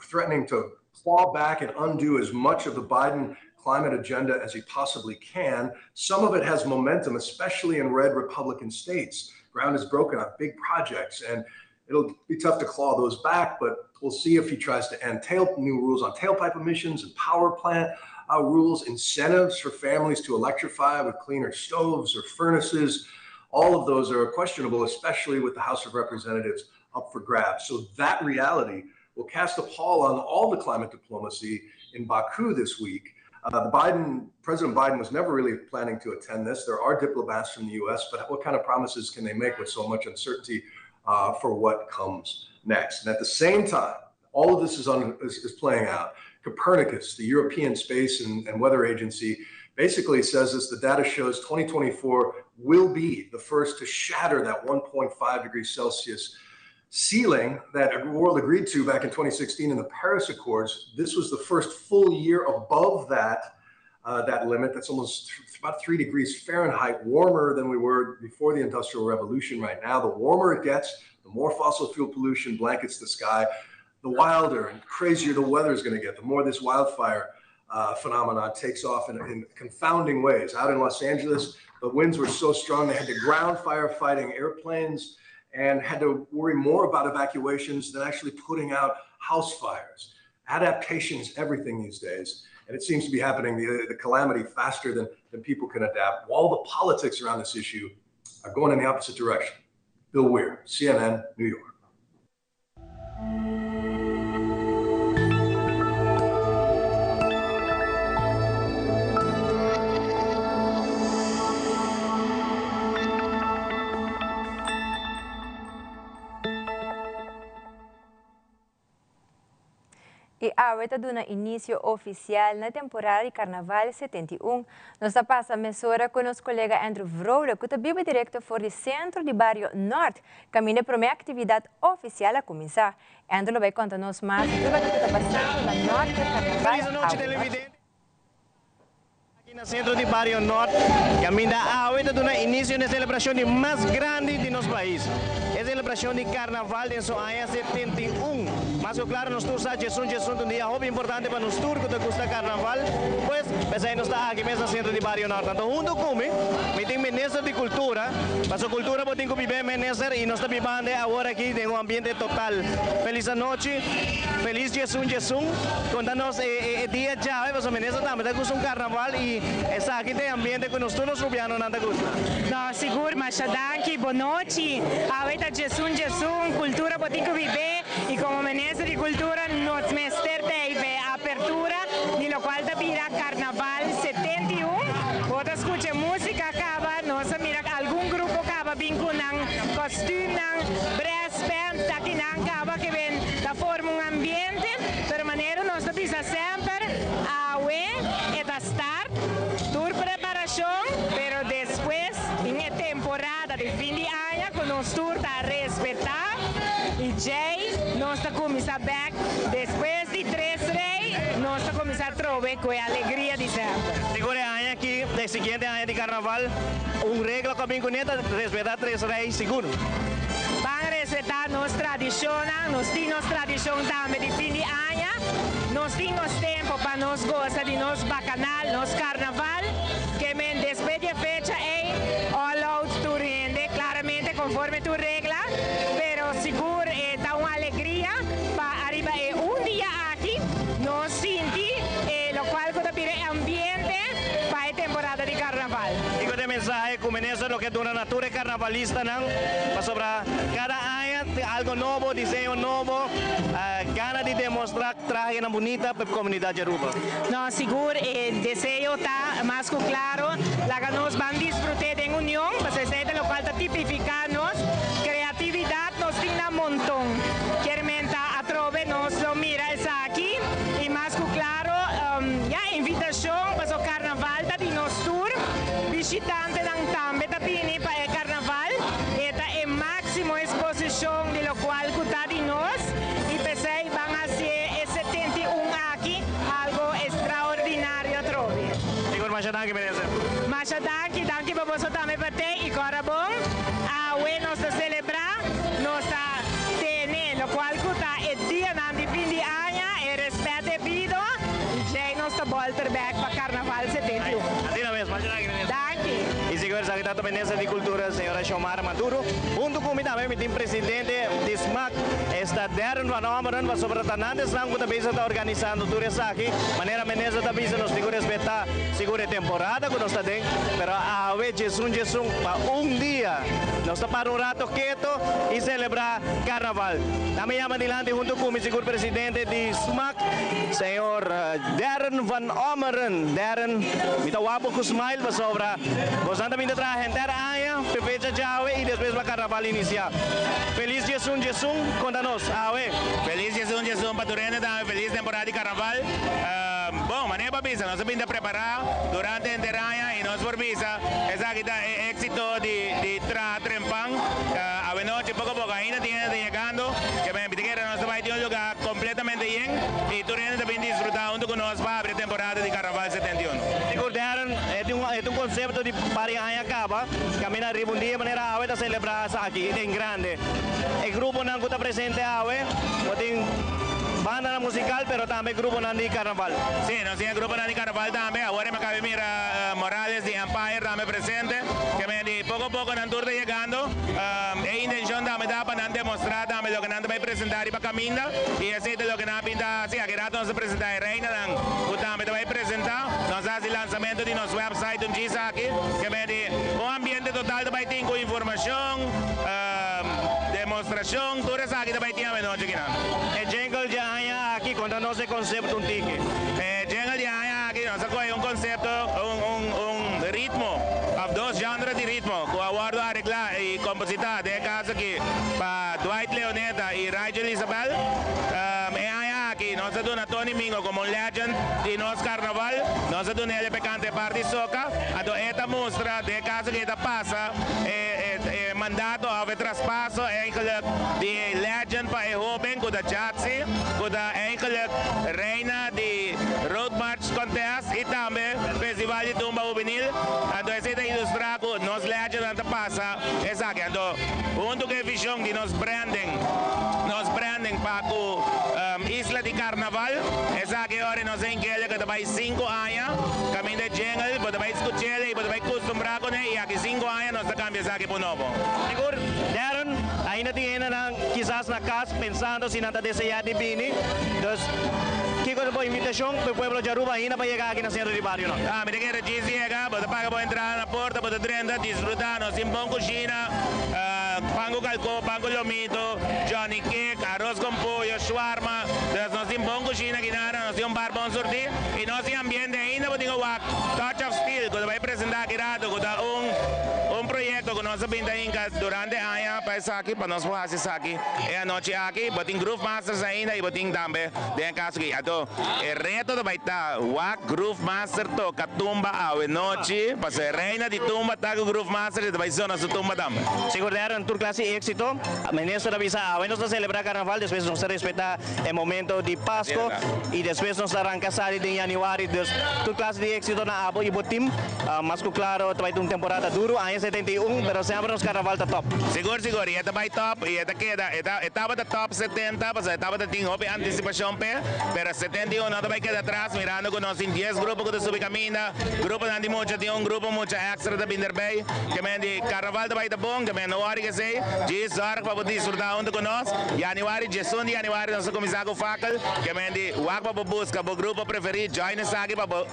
threatening to claw back and undo as much of the Biden climate agenda as he possibly can. Some of it has momentum, especially in red Republican states. Ground is broken on big projects, and it'll be tough to claw those back, but we'll see if he tries to end new rules on tailpipe emissions and power plant rules, incentives for families to electrify with cleaner stoves or furnaces. All of those are questionable, especially with the House of Representatives up for grabs. So that reality will cast a pall on all the climate diplomacy in Baku this week. The Biden, President Biden was never really planning to attend this. There are diplomats from the U.S., but what kind of promises can they make with so much uncertainty for what comes next? And at the same time, all of this is, on, is, is playing out. Copernicus, the European Space and, and Weather Agency, basically says this the data shows 2024 will be the first to shatter that 1.5 degrees Celsius ceiling that the world agreed to back in 2016 in the Paris Accords. This was the first full year above that that limit. That's almost about 3 degrees Fahrenheit warmer than we were before the Industrial Revolution right now. The warmer it gets, the more fossil fuel pollution blankets the sky, the wilder and crazier the weather is going to get, the more this wildfire phenomenon takes off in confounding ways. Out in Los Angeles, the winds were so strong they had to ground firefighting airplanes and had to worry more about evacuations than actually putting out house fires. Adaptation is everything these days, and it seems to be happening, the calamity, faster than people can adapt, while the politics around this issue are going in the opposite direction. Bill Weir, CNN, New York. I awe ta duna inisio ofisial na temporada di Karnaval 71. Nos ta pasa mesora ku nos kolega Andrew Vrolijk, ku ta biba direkto for di sentro di bario Nort, kaminda e promé aktividat ofisial a kuminsá. Andrew lo bai konta nos mas riba loke ta pasando na Nort ku e Karnaval awe nochi. Aki na sentro di bario Nort, kaminda awe ta duna inisio na e selebrashon di mas grandi di nos pais, e selebrashon di Karnaval den su aña 71. Mas ku klaro nos tur sa djesun djesun ta un dia hopi importante pa nos tur ku ta gusta Karnaval, pues p'esei nos ta aki mes na sentro di bario Nort. Anto huntu ku mi, mi tin Minister di Kultura, pasobra kultura bo tin ku bib'é Minister i nos ta biband'e awor aki den un ambiente total. Felis anochi. Felis djesun djesun. Konta nos e dia djawe pasobra minister tambe ta gusta un karnaval i esaki ta e ambiente ku nos tur nos rubianonan ta gusta. No, sigur, masha danki. Bon nochi. Awe ta djesun djesun, kultura bo tin ku bib'é i komo minister di kultura nos mester ta ei p'e apertura di lokual ta bira karnaval 71. Bo ta skucha e músika kaba, nos a mira algun grupo kaba bin ku nan kòstümnan, brass band ta kinan kaba ke ben ta forma un ambiente, pero manera nos ta bisa semper, awe e ta start tur preparacion, pero despues tin e temporada di fin di aña cu nos tur ta respeta y djey nos ta cuminsa bek despues di Tres Rey nos ta cuminsa atrobe cu e alegria di semper. Sigur e aña aki, e siguiente aña di carnaval, un regla cu a bin cune ta respeta Tres Rey sigur. Ban respetá nos tradishonnan, nos tin nos tradishon tambe di fin di aña, nos tin nos tempo pa nos gosa di nos bakanal, nos karnaval, ke men despues di e fecha ei, all out tur hende, klaramente konforme tur regla, pero sigur e ta un alegria pa ariba e un dia aki nos sinti e lokual ku ta bira e ambiente pa e temporada di karnaval. Kiko ta e mensahe ku minister lo ke duna na tur e karnavalistanan? Pasobra kada aña tin algo nobo, diseño nobo, gana di demostra trahenan bunita pa e komunidat di Aruba. No, sigur e deseo ta mas ku klaro, laga nos ban disfrut'é den union, pasobra esei ta lokual ta tipifiká nos kreatividat, nos tin na monton. Kier men ta atrobe nos lo mira esaki i mas ku klaro ya invitashon pasobra karnaval ta di nos tur, bishitantenan tambe ta bini pa e karnaval, e ta e máksimo eksposishon di lokual ku ta di nos i p'esei ban hasié e 71 aki algo estraordinario atrobe. Sigur masha danki minister. Masha danki, danki pa boso tambe pa te i kòrda bon, awe nos ta selebrá, nos ta tene lokual ku ta e dianan di fin di aña, e rèspèt debido i djei nos ta bòlter bèk pa karnaval 71. Asina mes, masha danki minister. Danki. I sigur esaki ta. trata Minister di Cultura, señora Xiomara Maduro. Hunto cu mi tambe mi tin presidente di SMAC, esta Darren van Ommeren, pasobra ta nan esnan cu ta bisa ta organisando tur esaki. Manera Minister ta bisa nos tin cu respeta sigur e temporada cu nos ta den, pero awe djesun djesun pa un dia nos ta para un rato keto y celebra Carnaval. Nan mi yama dilanti hunto cu mi sigur presidente di SMAC, señor Darren van Ommeren. Darren, mi ta wak bo cu smile pasobra bosnan ta binta traha henter aña p'e fecha djawe y despues pa Carnaval inicia. Feliz djesun djesun, conta nos awe. Feliz djesun djesun pa tur hende tambe, feliz temporada di Carnaval. Bon, manera pa bisa, nos a binta prepara durante henter aña y nos por bisa esaki ta e exito di traha trempan. Awenochi poco poco ainda tin hende ta yegando, ke men pidi kere nos ta bai tin un lugar completamente yen y tur hende ta bin disfruta hunto cu nos pa habri e temporada di Carnaval 71. Sigur Darren, e tin un e tin un concepto di par di aña caba, caminda riba un dia manera awe ta celebra esaki den grande. E gruponan cu ta presente awe bo tin bandanan musical pero tambe gruponan di Carnaval. Si, nos tin e gruponan di Carnaval tambe. Awor e mi acaba di mira Morales di Empire tambe presente. Ke men di poco poco nan tur ta yegando. E intencion tambe ta pa nan demostra tambe loke nan ta bay presenta riba caminda y esey ta loke nan a pinta haci. Aki rato nos ta presenta e reinanan cu tambe ta bay presenta. Nos a haci lansamento di nos website un djis aki. Ke men di un ambiente total ta bay tin cu informacion, demostracion, tur esaki ta bay tin awenochi akinan. E jingle di aña aki conta nos e concepto un tiki. E jingle di aña aki nos a coge un concepto, un ritmo of dos genre di ritmo cu a wordo aregla y composita den e caso aki pa Dwight Leoneta y Rigel Isabel. E aña aki nos a duna Tony Mingo como un legend di nos carnaval. Nos a duna el pa e canta e parti soca. Anto e ta mustra den e caso cu e ta pasa e mandato of e traspaso eigenlijk di e legend pa e hoben cu ta Jatsi, cu ta eigenlijk reina di Road March Contest y tambe Festival di Tumba Hubenil. Anto esey ta ilustra cu nos legendnan ta pasa esaki. Anto hunto cu e vision di nos branding, nos branding pa cu Isla di Carnaval, esaki ora nos enkele cu ta bay cinco aña caminda e jingle, bo ta bay scuchele y bo ta bay custumbra cune y aki cinco aña nos ta cambia esaki pa nobo. Sigur, Darren, ainda tin hendenan kisas na cas pensando si nan ta desea di bini. Dus, kiko ta bo invitacion pa e pueblo di Aruba ainda pa yega aki na Centro di Bario no? Ah, mi ta kere djis yega, bo ta paga bo entrada na porta, bo ta drenta, disfruta, nos tin bon cushina, pan cu calco, pan cu lomito, johnny cake, arroz con pollo, shawarma, dus nos tin bon cushina aki nada, nos tin un bar bon surti y nos tin ambiente ainda bo tin cu wak Touch of Steel cu ta bay presenta aki rato cu ta un un proyecto cu nos a binta hinca durante aña pa esaki pa nos por haci esaki e anochi aki, bo tin Groove Masters ainda y bo tin tambe den e caso aki anto e reto ta bay ta wak Groove Master toca tumba awe nochi pasobra e reina di tumba ta cu Groove Master y ta bay zona su tumba tambe. Sigur Darren, tur clase di exito. Minister a bisa awe nos ta celebra carnaval, despues nos ta respeta e momento di Pasco y despues nos ta ranca sali den januari. Dus tur clase di exito na abo y bo team. Mas cu claro ta bay ta un temporada duro, aña 71, pero semper nos carnaval ta top. Sigur sigur y e ta bay top y e ta keda, e ta e tabata top 70 pasobra e tabata tin hopi anticipacion p'e, pero 71 no ta bay keda atras mirando cu nos tin dies grupo cu ta subi caminda, gruponan di mucha tin un grupo mucha extra ta bin derbey, ke men di carnaval ta bay ta bon, ke men no worry kesey, djis zorg pa bo disfruta hunto cu nos, januari diesun di januari nos ta cuminsa cu fakkel, ke men di wak pa bo busca bo grupo preferi, join esaki pa bo.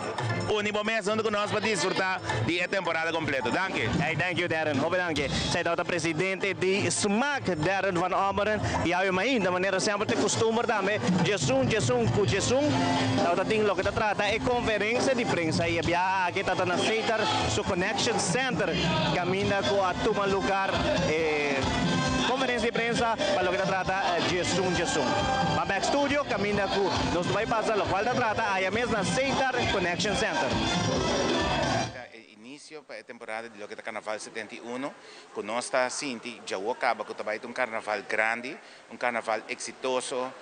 Uni bo mes hunto ku nos pa disfrutá di e temporada kompleto. Danki. Hey, thank you Darren. Hopi danki. Esei tabata presidente di smaak, Darren van Ommeren. I awe mainta, manera semper ta e kustumber tambe, djesun, djesun ku djesun, tabata tin loke ta trata e konferensia di prensa. I e biaha aki tabata na Setar su Connection Center, kaminda ku a tuma lugar e konferensia di prensa pa loke ta trata djesun, djesun. Ban bek studio, kaminda ku nos ta bai pasa lokual ta trata aya mes na Setar Connection Center. Ta e inicio pa e temporada di loke ta Carnaval 71 cu nos ta sinti djawo caba cu ta bay ta un carnaval grandi, un carnaval exitoso,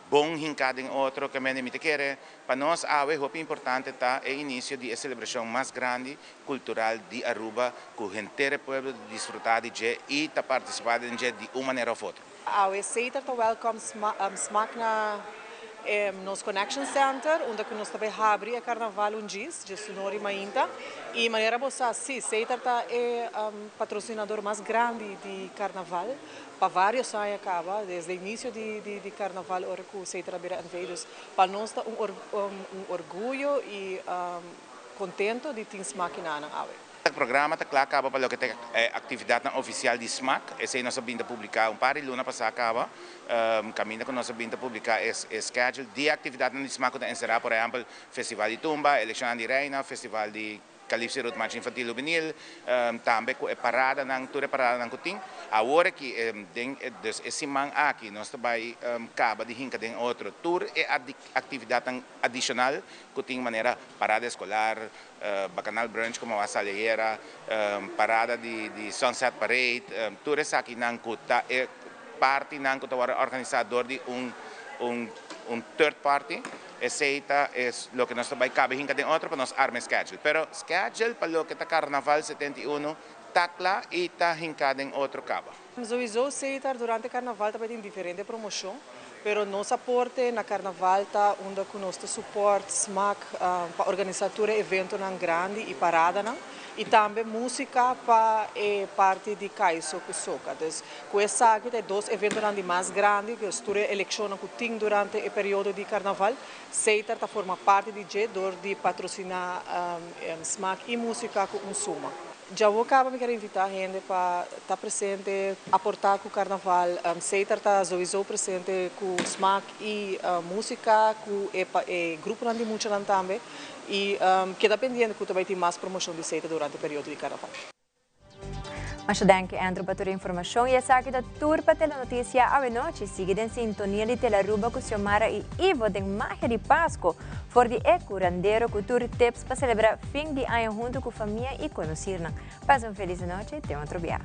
bon hinca den otro. Kemende mi ta kere pa nos awe hopi importante ta e inicio di e celebracion mas grandi cultural di Aruba cu henter e pueblo ta disfruta di dje y ta participa den dje di un manera of otro. Awe Setar ta welcome smaak na. Nos Connection Center, unda ku nos ta bai habri e karnaval un djis, dje Sunori mainta. I manera bo sa, si, Setar ta e patrosinador mas grandi di karnaval pa vários aña kaba, desde inisio di di karnaval ora ku Setar a bira NV. Dus pa nos ta un un orguyo i kontento di tin smak kinanan awe. E programa ta kla kaba pa loke ta e aktividatnan ofisial di smak. Esei nos a bin ta publiká un par di luna pasá kaba. Kaminda ku nos a bin ta publiká e schedule di e aktividatnan di smak ku ta enserá por ehèmpel Festival di Tumba, Elekshonnan di Reina, Festival di Kalipsi Road March Infantil Hubenil, tambe ku e paradanan, tur e paradanan ku tin. Awor aki den dus e siman aki nos ta bai kaba di hinka den otro tur e aktividatnan adishonal ku tin manera parada eskolar, Bacanal Brunch como a sali ayera, parada di Sunset Parade, tur esakinan cu ta e partinan cu ta worde organisa door di un un third party, esey ta e loke nos ta bay cabe hinca den otro pa nos arma e schedule. Pero schedule pa loke ta Carnaval 71 ta cla y ta hinca den otro caba. Sowieso Setar durante Carnaval ta bay tin diferente promocion, pero nos aporte na Carnaval ta unda cu nos ta support smaak pa organisa tur e eventonan grandi y paradanan y tambe musica pa e parti di Kaiso cu Soca. Dus cu esaki ta e dos eventonan di mas grandi, dus tur e eleccionnan cu tin durante e periodo di Carnaval, Setar ta forma parti di dje door di patrocina smaak y musica cu un suma. Djawo kaba mi kier invitá hende pa ta presente, aportá ku karnaval. Setar ta souiso presente ku smak i músika, ku e e gruponan di muchanan tambe. I keda pendiente ku ta bai tin mas promoshon di Setar durante periodo di karnaval. Masha danki Andrew pa tur e informashon i esaki ta tur pa Telenoticia awenochi. Sigui den sintonia di Telearuba ku Xiomara i Ivo den Magia di Pasco for di e curandero ku tur tips pa celebra fin di aña hunto cu famia y conocirnan. Pasa un feliz noche, te otro biaha.